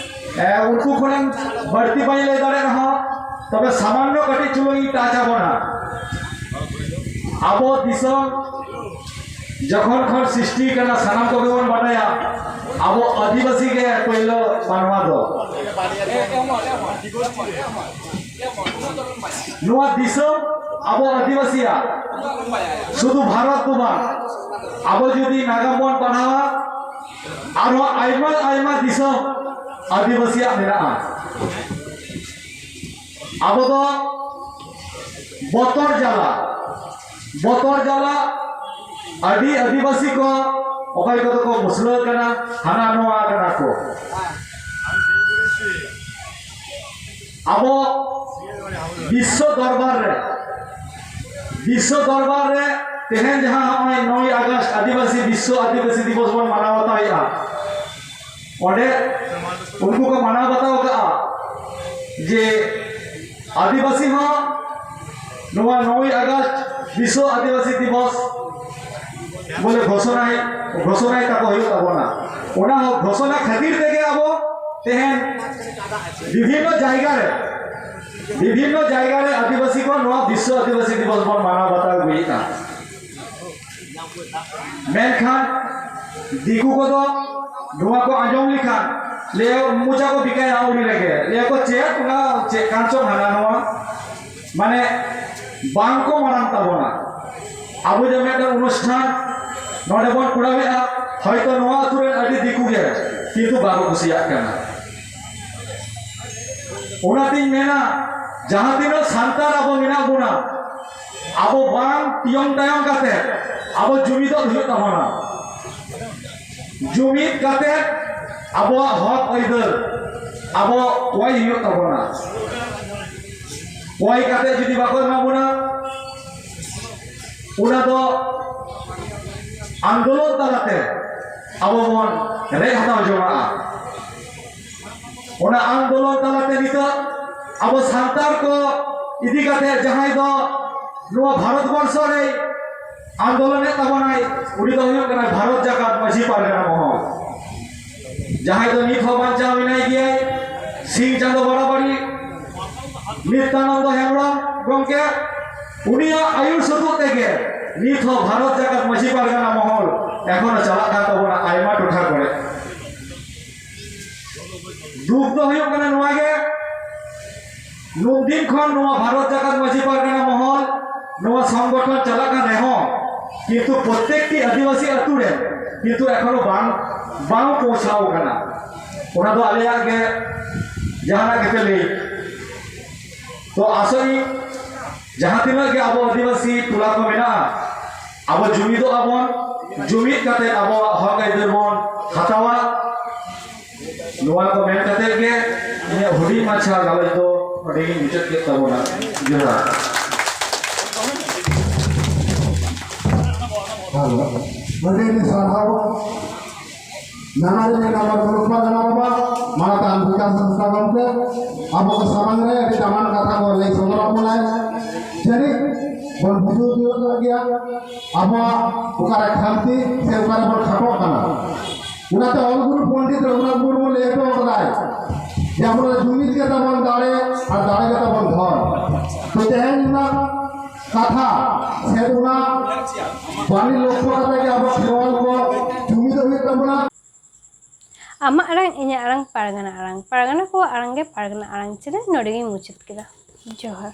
ᱮ, ᱩᱱᱠᱩ ᱠᱷᱚᱱᱟᱜ ᱵᱟᱹᱲᱛᱤ ᱵᱟᱹᱧ ᱞᱟᱹᱭ ᱫᱟᱲᱮᱭᱟᱜ ᱨᱮᱦᱚᱸ, ᱛᱚᱵᱮ ᱥᱟᱢᱟᱱᱱᱚ ᱠᱟᱹᱴᱤᱡ ᱪᱩᱞᱩᱝ ᱤᱧ ᱴᱟᱪ ᱟᱵᱚᱱᱟ᱾ ᱟᱵᱚ ᱫᱤᱥᱚᱢ ᱡᱚᱠᱷᱚᱱ ᱠᱷᱚᱱ ᱥᱨᱤᱥᱴᱤ ᱠᱟᱱᱟ, ᱥᱟᱱᱟᱢ ᱠᱚᱜᱮ ᱵᱚᱱ ᱵᱟᱰᱟᱭᱟ, ᱟᱵᱚ ᱟᱹᱫᱤᱵᱟᱹᱥᱤ ᱜᱮ ᱯᱳᱭᱞᱳ ᱢᱟᱱᱣᱟ ᱫᱚ᱾ ᱱᱚᱣᱟ ᱫᱤᱥᱚᱢ ᱟᱵᱚ ᱟᱹᱫᱤᱵᱟᱹᱥᱤᱭᱟᱜ, ᱥᱩᱫᱷᱩ ᱵᱷᱟᱨᱚᱛ ᱫᱚ ᱵᱟᱝ, ᱟᱵᱚ ᱡᱩᱫᱤ ᱱᱟᱜᱟᱢ ᱵᱚᱱ ᱯᱟᱲᱦᱟᱣᱟ, ᱟᱨᱦᱚᱸ ᱟᱭᱢᱟ ᱟᱭᱢᱟ ᱫᱤᱥᱚᱢ ᱟᱹᱫᱤᱵᱟᱹᱥᱤᱭᱟᱜ ᱢᱮᱱᱟᱜᱼᱟ᱾ ᱟᱵᱚ ᱫᱚ ᱵᱚᱛᱚᱨ ᱡᱟᱞᱟ, ᱵᱚᱛᱚᱨ ᱡᱟᱞᱟ ᱟᱹᱰᱤ ᱟᱹᱫᱤᱵᱟᱹᱥᱤ ᱠᱚ ᱚᱠᱚᱭ ᱠᱚᱫᱚ ᱠᱚ ᱢᱩᱥᱞᱟᱹ ᱠᱟᱱᱟ, ᱦᱟᱱᱟ ᱱᱚᱣᱟ ᱠᱟᱱᱟ ᱠᱚ᱾ ᱟᱵᱚ ᱵᱤᱥᱥᱚ ᱫᱚᱨᱵᱟᱨ ᱨᱮ, ᱵᱤᱥᱥᱚ ᱫᱚᱨᱵᱟᱨ ᱨᱮ ᱛᱮᱦᱮᱧ ᱡᱟᱦᱟᱸ ᱱᱚᱜᱼᱚᱭ ᱱᱚᱭ ᱟᱜᱚᱥᱴ ᱟᱹᱫᱤᱵᱟᱹᱥᱤ, ᱵᱤᱥᱥᱚ ᱟᱹᱫᱤᱵᱟᱹᱥᱤ ᱫᱤᱵᱚᱥ ᱵᱚᱱ ᱢᱟᱱᱟᱣ ᱵᱟᱛᱟᱣᱮᱫᱼᱟ, ᱚᱸᱰᱮ ᱩᱱᱠᱩ ᱠᱚ ᱢᱟᱱᱟᱣ ᱵᱟᱛᱟᱣ ᱠᱟᱜᱼᱟ ᱡᱮ ᱟᱹᱫᱤᱵᱟᱹᱥᱤ ᱦᱚᱸ ᱱᱚᱣᱟ ᱱᱚᱭ ᱟᱜᱚᱥᱴ ᱵᱤᱥᱥᱚ ᱟᱹᱫᱤᱵᱟᱹᱥᱤ ᱫᱤᱵᱚᱥ ᱵᱚᱞᱮ ᱜᱷᱳᱥᱚᱱᱟᱭ, ᱜᱷᱳᱥᱚᱱᱟᱭ ᱛᱟᱠᱚ ᱦᱩᱭᱩᱜ ᱛᱟᱵᱚᱱᱟ᱾ ᱚᱱᱟ ᱦᱚᱸ ᱜᱷᱳᱥᱚᱱᱟ ᱠᱷᱟᱹᱛᱤᱨ ᱛᱮᱜᱮ ᱟᱵᱚ ᱛᱮᱦᱮᱧ ᱵᱤᱵᱷᱤᱱᱱᱚ ᱡᱟᱭᱜᱟ ᱨᱮ, ᱵᱤᱵᱷᱤᱱᱱᱚ ᱡᱟᱭᱜᱟ ᱨᱮ ᱟᱹᱫᱤᱵᱟᱹᱥᱤ ᱠᱚ ᱱᱚᱣᱟ ᱵᱤᱥᱥᱚ ᱟᱹᱫᱤᱵᱟᱹᱥᱤ ᱫᱤᱵᱚᱥ ᱵᱚᱱ ᱢᱟᱱᱟᱣ ᱵᱟᱛᱟᱣ ᱟᱹᱜᱩᱭᱮᱫᱼᱟ᱾ ᱢᱮᱱᱠᱷᱟᱱ ᱫᱤᱠᱩ ᱠᱚᱫᱚ ᱱᱚᱣᱟ ᱠᱚ ᱟᱸᱡᱚᱢ ᱞᱮᱠᱷᱟᱱ ᱞᱟᱹᱭ ᱢᱚᱪᱟ ᱠᱚ ᱵᱤᱠᱟᱭᱟ ᱟᱹᱣᱲᱤ ᱨᱮᱜᱮ, ᱞᱟᱹᱭ ᱠᱚ ᱪᱮᱫ ᱚᱱᱟ ᱪᱮᱫ ᱠᱟᱱ ᱪᱚᱝ ᱦᱟᱱᱟ ᱱᱚᱣᱟ, ᱢᱟᱱᱮ ᱵᱟᱝ ᱠᱚ ᱢᱟᱱᱟᱣ ᱛᱟᱵᱚᱱᱟ᱾ ᱟᱵᱚ ᱡᱮ ᱢᱤᱫᱴᱮᱱ ᱚᱱᱩᱥᱴᱷᱟᱱ ᱱᱚᱰᱮ ᱵᱚᱱ ᱠᱚᱨᱟᱣᱮᱫᱼᱟ, ᱦᱚᱭᱛᱚ ᱱᱚᱣᱟ ᱟᱹᱛᱩ ᱨᱮᱱ ᱟᱹᱰᱤ ᱫᱤᱠᱩ ᱜᱮ, ᱠᱤᱱᱛᱩ ᱵᱟᱠᱚ ᱠᱩᱥᱤᱭᱟᱜ ᱠᱟᱱᱟ᱾ ᱚᱱᱟᱛᱤᱧ ᱢᱮᱱᱟ, ᱡᱟᱦᱟᱸ ᱛᱤᱱᱟᱹᱜ ᱥᱟᱱᱛᱟᱲ ᱟᱵᱚ ᱢᱮᱱᱟᱜ ᱵᱚᱱᱟ, ᱟᱵᱚ ᱵᱟᱝ ᱛᱤᱭᱚᱢ ᱛᱟᱭᱚᱢ ᱠᱟᱛᱮ ᱟᱵᱚ ᱡᱩᱢᱤᱫᱚᱜ ᱦᱩᱭᱩᱜ ᱛᱟᱵᱚᱱᱟ᱾ ᱡᱩᱢᱤᱫ ᱠᱟᱛᱮ ᱟᱵᱚᱣᱟᱜ ᱦᱚᱠ ᱟᱹᱭᱫᱟᱹᱨ ᱟᱵᱚ ᱠᱚᱭ ᱦᱩᱭᱩᱜ ᱛᱟᱵᱚᱱᱟ᱾ ᱠᱚᱭ ᱠᱟᱛᱮ ᱡᱩᱫᱤ ᱵᱟᱠᱚ ᱮᱢᱟ ᱵᱚᱱᱟ, ᱚᱱᱟ ᱫᱚ ᱟᱱᱫᱳᱞᱚᱱ ᱛᱟᱞᱟᱛᱮ ᱟᱵᱚ ᱵᱚᱱ ᱨᱮᱡ ᱦᱟᱛᱟᱣ ᱡᱚᱝᱟᱜᱼᱟ᱾ ᱚᱱᱟ ᱟᱱᱫᱳᱞᱚᱱ ᱛᱟᱞᱟᱛᱮ ᱱᱤᱛᱚᱜ ᱟᱵᱚ ᱥᱟᱱᱛᱟᱲ ᱠᱚ ᱤᱫᱤ ᱠᱟᱛᱮ ᱡᱟᱦᱟᱸᱭ ᱫᱚ ᱱᱚᱣᱟ ᱵᱷᱟᱨᱚᱛ ᱵᱚᱨᱥᱚ ᱨᱮ ᱟᱱᱫᱳᱞᱚᱱᱮᱫ ᱛᱟᱵᱚᱱᱟᱭ, ᱩᱱᱤ ᱫᱚ ᱦᱩᱭᱩᱜ ᱠᱟᱱᱟᱭ ᱵᱷᱟᱨᱚᱛ ᱡᱟᱠᱟᱛ ᱢᱟᱹᱡᱷᱤ ᱯᱟᱨᱜᱟᱱᱟ ᱢᱚᱦᱚᱞ, ᱡᱟᱦᱟᱸᱭ ᱫᱚ ᱱᱤᱛ ᱦᱚᱸ ᱵᱟᱧᱪᱟᱣ ᱢᱮᱱᱟᱭ ᱜᱮᱭᱟᱭ, ᱥᱤᱧ ᱪᱟᱸᱫᱚ ᱵᱟᱨᱟᱵᱟᱨᱤ ᱱᱤᱛᱭᱟᱱᱚᱱᱫᱚ ᱦᱮᱢᱵᱨᱚᱢ ᱜᱚᱢᱠᱮ᱾ ᱩᱱᱤᱭᱟᱜ ᱟᱭᱩᱨ ᱥᱩᱛᱩᱜ ᱛᱮᱜᱮ ᱱᱤᱛ ᱦᱚᱸ ᱵᱷᱟᱨᱚᱛ ᱡᱟᱠᱟᱛ ᱢᱟᱹᱡᱷᱤ ᱯᱟᱨᱜᱟᱱᱟ ᱢᱚᱦᱚᱞ ᱮᱠᱷᱚᱱᱚ ᱪᱟᱞᱟᱜ ᱠᱟᱱ ᱛᱟᱵᱚᱱᱟ ᱟᱭᱢᱟ ᱴᱚᱴᱷᱟ ᱠᱚᱨᱮ᱾ ᱫᱩᱠ ᱫᱚ ᱦᱩᱭᱩᱜ ᱠᱟᱱᱟ ᱱᱚᱣᱟ ᱜᱮ, ᱱᱩᱱ ᱫᱤᱱ ᱠᱷᱚᱱ ᱱᱚᱣᱟ ᱵᱷᱟᱨᱚᱛ ᱡᱟᱠᱟᱛ ᱢᱟᱹᱡᱷᱤ ᱯᱟᱨᱜᱟᱱᱟ ᱢᱚᱦᱚᱞ ᱱᱚᱣᱟ ᱥᱚᱝᱜᱚᱴᱷᱚᱱ ᱪᱟᱞᱟᱜ ᱠᱟᱱ ᱨᱮᱦᱚᱸ, ᱠᱤᱱᱛᱩ ᱯᱨᱚᱛᱮᱠᱴᱤ ᱟᱹᱫᱤᱵᱟᱹᱥᱤ ᱟᱹᱛᱩ ᱨᱮ ᱠᱤᱱᱛᱩ ᱮᱠᱷᱚᱱᱚ ᱵᱟᱝ, ᱵᱟᱝ ᱯᱳᱣᱪᱷᱟᱣ ᱠᱟᱱᱟ᱾ ᱚᱱᱟ ᱫᱚ ᱟᱞᱮᱭᱟᱜ ᱜᱮ ᱡᱟᱦᱟᱱᱟᱜ ᱜᱮᱯᱮ ᱞᱟᱹᱭ᱾ ᱛᱚ ᱟᱥᱚᱜ ᱤᱧ ᱡᱟᱦᱟᱸ ᱛᱤᱱᱟᱹᱜ ᱜᱮ ᱟᱵᱚ ᱟᱹᱫᱤᱵᱟᱹᱥᱤ ᱴᱚᱞᱟ ᱠᱚ ᱢᱮᱱᱟᱜᱼᱟ, ᱟᱵᱚ ᱡᱩᱢᱤᱫᱚᱜ ᱟᱵᱚᱱ, ᱡᱩᱢᱤᱫ ᱠᱟᱛᱮ ᱟᱵᱚᱣᱟᱜ ᱦᱚᱠ ᱟᱹᱭᱫᱟᱹᱨ ᱵᱚᱱ ᱦᱟᱛᱟᱣᱟ᱾ ᱱᱚᱣᱟ ᱠᱚ ᱢᱮᱱ ᱠᱟᱛᱮ ᱜᱮ ᱤᱧᱟᱹᱜ ᱦᱩᱰᱤᱧ ᱢᱟᱪᱷᱟ ᱜᱟᱞᱚᱪ ᱫᱚ ᱱᱚᱰᱮ ᱜᱤᱧ ᱢᱩᱪᱟᱹᱫ ᱠᱮᱫ ᱛᱟᱵᱚᱱᱟ᱾ ᱡᱚᱦᱟᱨ᱾ ᱦᱮᱞᱳ᱾ ᱟᱹᱰᱤ ᱟᱹᱰᱤ ᱥᱟᱨᱦᱟᱣ᱾ ᱱᱟᱱᱟᱨᱤ ᱢᱮᱱ ᱟᱵᱚ ᱜᱩᱨᱩ ᱯᱟᱨᱜᱟᱱᱟ ᱵᱟᱵᱟ, ᱢᱟᱱᱚᱛᱟᱱ ᱵᱤᱠᱟᱥ ᱦᱟᱸᱥᱫᱟ ᱜᱚᱢᱠᱮ, ᱟᱵᱚ ᱠᱚ ᱥᱟᱢᱟᱝ ᱨᱮ ᱟᱹᱰᱤ ᱫᱟᱢᱟᱱ ᱠᱟᱛᱷᱟ ᱠᱚ ᱞᱟᱹᱭ ᱥᱚᱫᱚᱨᱟᱜ ᱵᱚᱱᱟᱭ᱾ ᱡᱟᱹᱱᱤᱡ ᱵᱚᱱ ᱵᱩᱡᱷᱟᱹᱣ ᱛᱤᱭᱳᱜ ᱫᱟᱲᱮᱭᱟᱜ ᱜᱮᱭᱟ ᱟᱵᱚᱣᱟᱜ ᱚᱠᱟᱨᱮ ᱠᱷᱟᱢᱛᱤ ᱥᱮ ᱚᱠᱟᱨᱮ ᱵᱚᱱ ᱠᱷᱟᱴᱚᱜ ᱠᱟᱱᱟ᱾ ᱚᱱᱟᱛᱮ ᱚᱞ ᱜᱩᱨᱩ ᱯᱚᱱᱰᱤᱛ ᱨᱚᱜᱷᱩᱱᱟᱛᱷ ᱢᱩᱨᱢᱩ ᱞᱟᱹᱭ ᱦᱚᱴᱚ ᱠᱟᱫᱟᱭ ᱡᱮ ᱟᱵᱚ ᱫᱚ ᱡᱩᱢᱤᱫ ᱜᱮ ᱛᱟᱵᱚᱱ ᱫᱟᱲᱮ ᱟᱨ ᱫᱟᱲᱮ ᱜᱮ ᱛᱟᱵᱚᱱ ᱫᱷᱚᱱ᱾ ᱛᱚ ᱛᱮᱦᱮᱧ ᱚᱱᱟ ᱠᱟᱛᱷᱟ ᱥᱮ ᱚᱱᱟ ᱵᱟᱹᱱᱤ ᱞᱚᱠᱠᱷᱚ ᱠᱟᱛᱮ ᱜᱮ ᱟᱵᱚ ᱠᱷᱮᱨᱣᱟᱞ ᱠᱚ ᱡᱩᱢᱤᱫᱚᱜ ᱦᱩᱭᱩᱜ ᱛᱟᱵᱚᱱᱟ᱾ ᱟᱢᱟᱜ ᱟᱲᱟᱝ, ᱤᱧᱟᱹᱜ ᱟᱲᱟᱝ, ᱯᱟᱨᱜᱟᱱᱟ ᱟᱲᱟᱝ, ᱯᱟᱨᱜᱟᱱᱟ ᱠᱚᱣᱟᱜ ᱟᱲᱟᱝ ᱜᱮ ᱯᱟᱨᱜᱟᱱᱟ ᱟᱲᱟᱝ ᱪᱮᱱᱮᱞ ᱱᱚᱰᱮ ᱜᱤᱧ ᱢᱩᱪᱟᱹᱫ ᱠᱮᱫᱟ᱾ ᱡᱚᱦᱟᱨ᱾